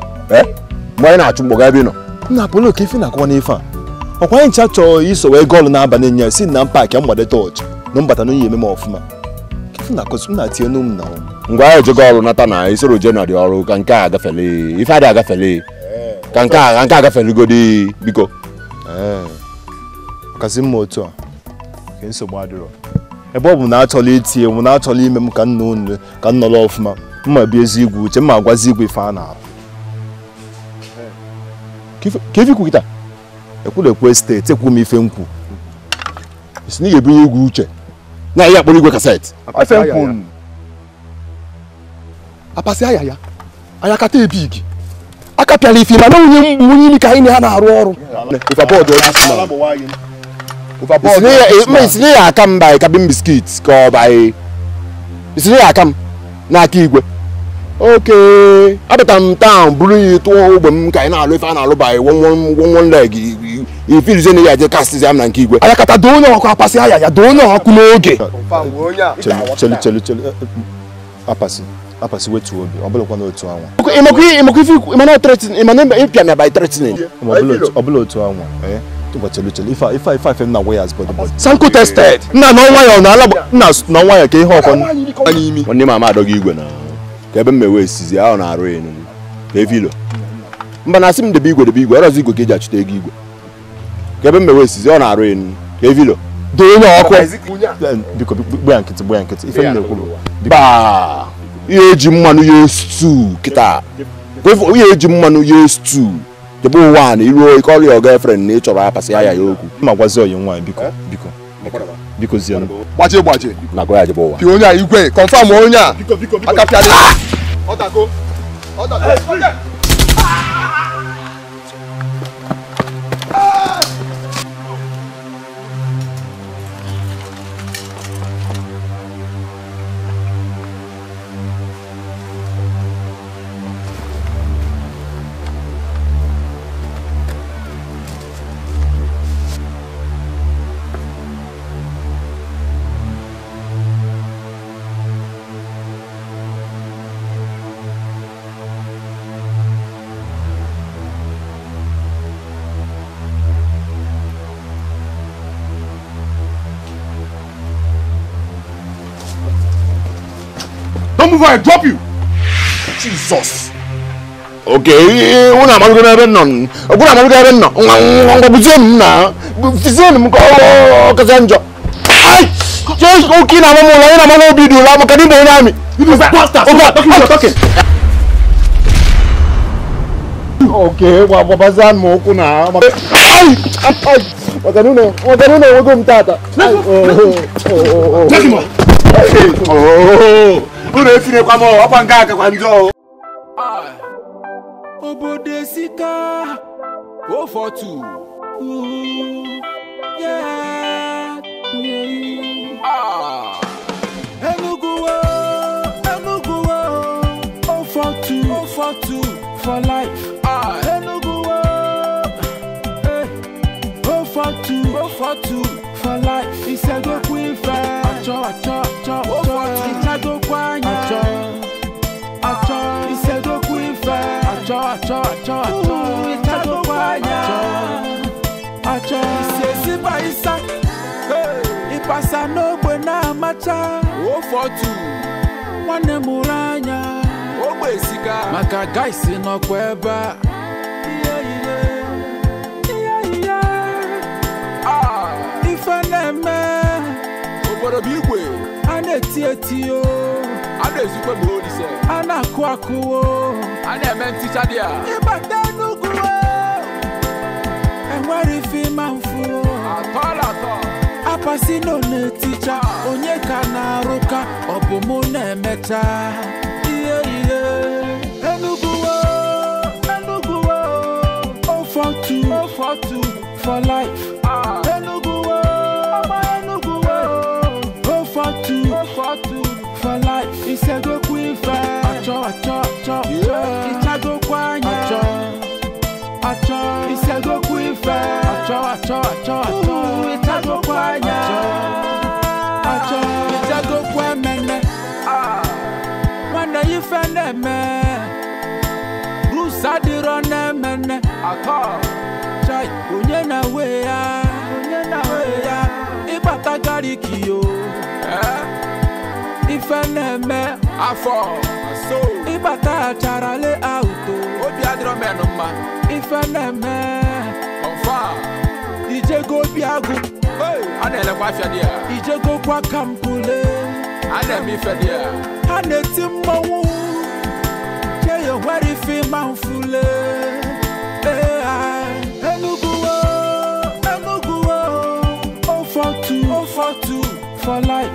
Mgbe anyị na-achụ mkpọ gaa ebe ị nọ. Nna Polo ka ife na-akọwa n'ife a. Ọkwa anyị ncha chọọ iso wee gọọlụ n'abalị nya si na paakị mgbade tọọchị na mbata n'onye eme m ọfụma. Ka ife na-akọzi m na-atinye n'um na ngwa anyị ejego ọrụ nata na isoro jee na dị ọrụ ka nke a agafele. Ife adị agafele. Ka nke a agafelegodi biko. Ọkazi mma otu a. Ka nsogbu adịrọ. Ebe ọ bụ na achọla itinye m na achọla ime m ka nna unu ka m nọrọ ọfụma mma bịa ezi igwe uche mma agwazi igwe ife a na-arụ. Ka ife ikwu kịta? Ekwulekwu steeti ekwu m ife nkwu. Isi na ị ga-ebunye igwe uche na ihe akpọrọ igwe kaseti. Ife nkwu. Apasị aya ya. Anya kata ebig. Aka pịara ife mana onye mgbu onye imi ka anyị na ha na-arụ ọrụ. Ife bọọdụ onye isi na. Isi ya aka m by cabin biscuit ka ọ by isi ya aka m n'aka igwe. Oke abata m town buru ya tụọ ogbe m ka anyị na-alụ ife a na-alụ by one leg ifirizie na ya je kastizi m na nke igwe. Anya kata doo onye ọkụ apasị aya ya doo onye ọkụ n'oge. Chelu chelu chelu apasị apasị wetuo obi ọ bụlụkwa n'otu anwa. Ịmakwa ife ịmana threatening ịmana ịpịa m by threatening. Ọ bụla otu anwa. Chelu ife ife na way as body. Sanko tested. Nna na ọnwa ya na ala nna na ọnwa ya ka ihe ọkọ. Nwanne m ama adọghị igwe na ka ebe m mewe esizi ahụ na-arụ ya enu ka efilo. Mba na asị m debe igwe ọrọzi igwe ka eji achụta ego igwe. Ka ebe m mewe esizi ọ na-arụ ya enu ka efilo. Doo onye ọkụ. Biko gba nkịtị ife m na-ekwu bụ. Baa ihe eji mmanụ ya stew kịta. Ihe eji mmanụ ya stew. Debe ụwa na iruo ike ọrịa girlfriend na ị chọrọ apasị ya ya okwu. Ma gwazi oyi nwaanyị biko biko biko zienụ. Gbaji gbaji. Na gwa ya jebe ụwa. Pịa onye a igwe confirm onye a. Aka pịara. Ọ dago. Ọ dago. Don't move or I drop you. Jesus. Okay, una malugo na ebe nọ. Oguna malugo ebe nọ. Ngwa buzie m na. Fizie m ka o kaza njọ. Ai! Just okay na mamu la na mamu obi du la maka ni bo na mi. You bastard. Okay, talking. Okay, wa bazan mo ko na. Ai! Ai! Wakanune wago mtata. Take him off. Oh! Unu efine kwa mo, akwa nga aka kwa njọ. Obodo sika 042. Yeah. Ah. Enugu Enugu 042 042 for life. Ah. Enugu 042 042 for life. Isegokwu ife. Acho acho acho. 042 Ichagokwu anya. Acho acho. Isegokwu ife. Acho acho acho acho. Ichagokwu anya. Acho. Isesiba isa. Ipasa n'ogbe na-amacha 042 nwanne mụrụ anya ogbe sika maka guys nọkwa ebe a. Ife na-eme obodo bụ igwe a na-eti eti o a na-ezukwe ma olise a na-akụ akụ o a na-eme nticha dị a ịbata Enugu enwere ife ịma mfu atọ atọ apasino na-eticha onye ka na-arụka ọ bụ mụ na-emecha ihe ihe Enugu Enugu 042 042 for life. Enugu Enugu 042 042 for life. Isegokwu ife acho acho acho ichagokwu anya acho acho isegokwu ife acho acho acho acho ichagokwu anya acho ichagokwu emene nwanne ife na-eme rusa dịrọ na-emene atọ chai onye na-we ya onye na-we ya ịbata gariki yo ife na-eme afọ ịbata achara le auto obi adịrọ menụ mma ife na-eme ọfa ijego obi agụ a na-elekwa afịa dị ya ijego kwa kampule a na-eme ife dị ya ha na-eti mmọnwụ cheyo nwere ife ịma mfule. Enugu Enugu 042 042 for life.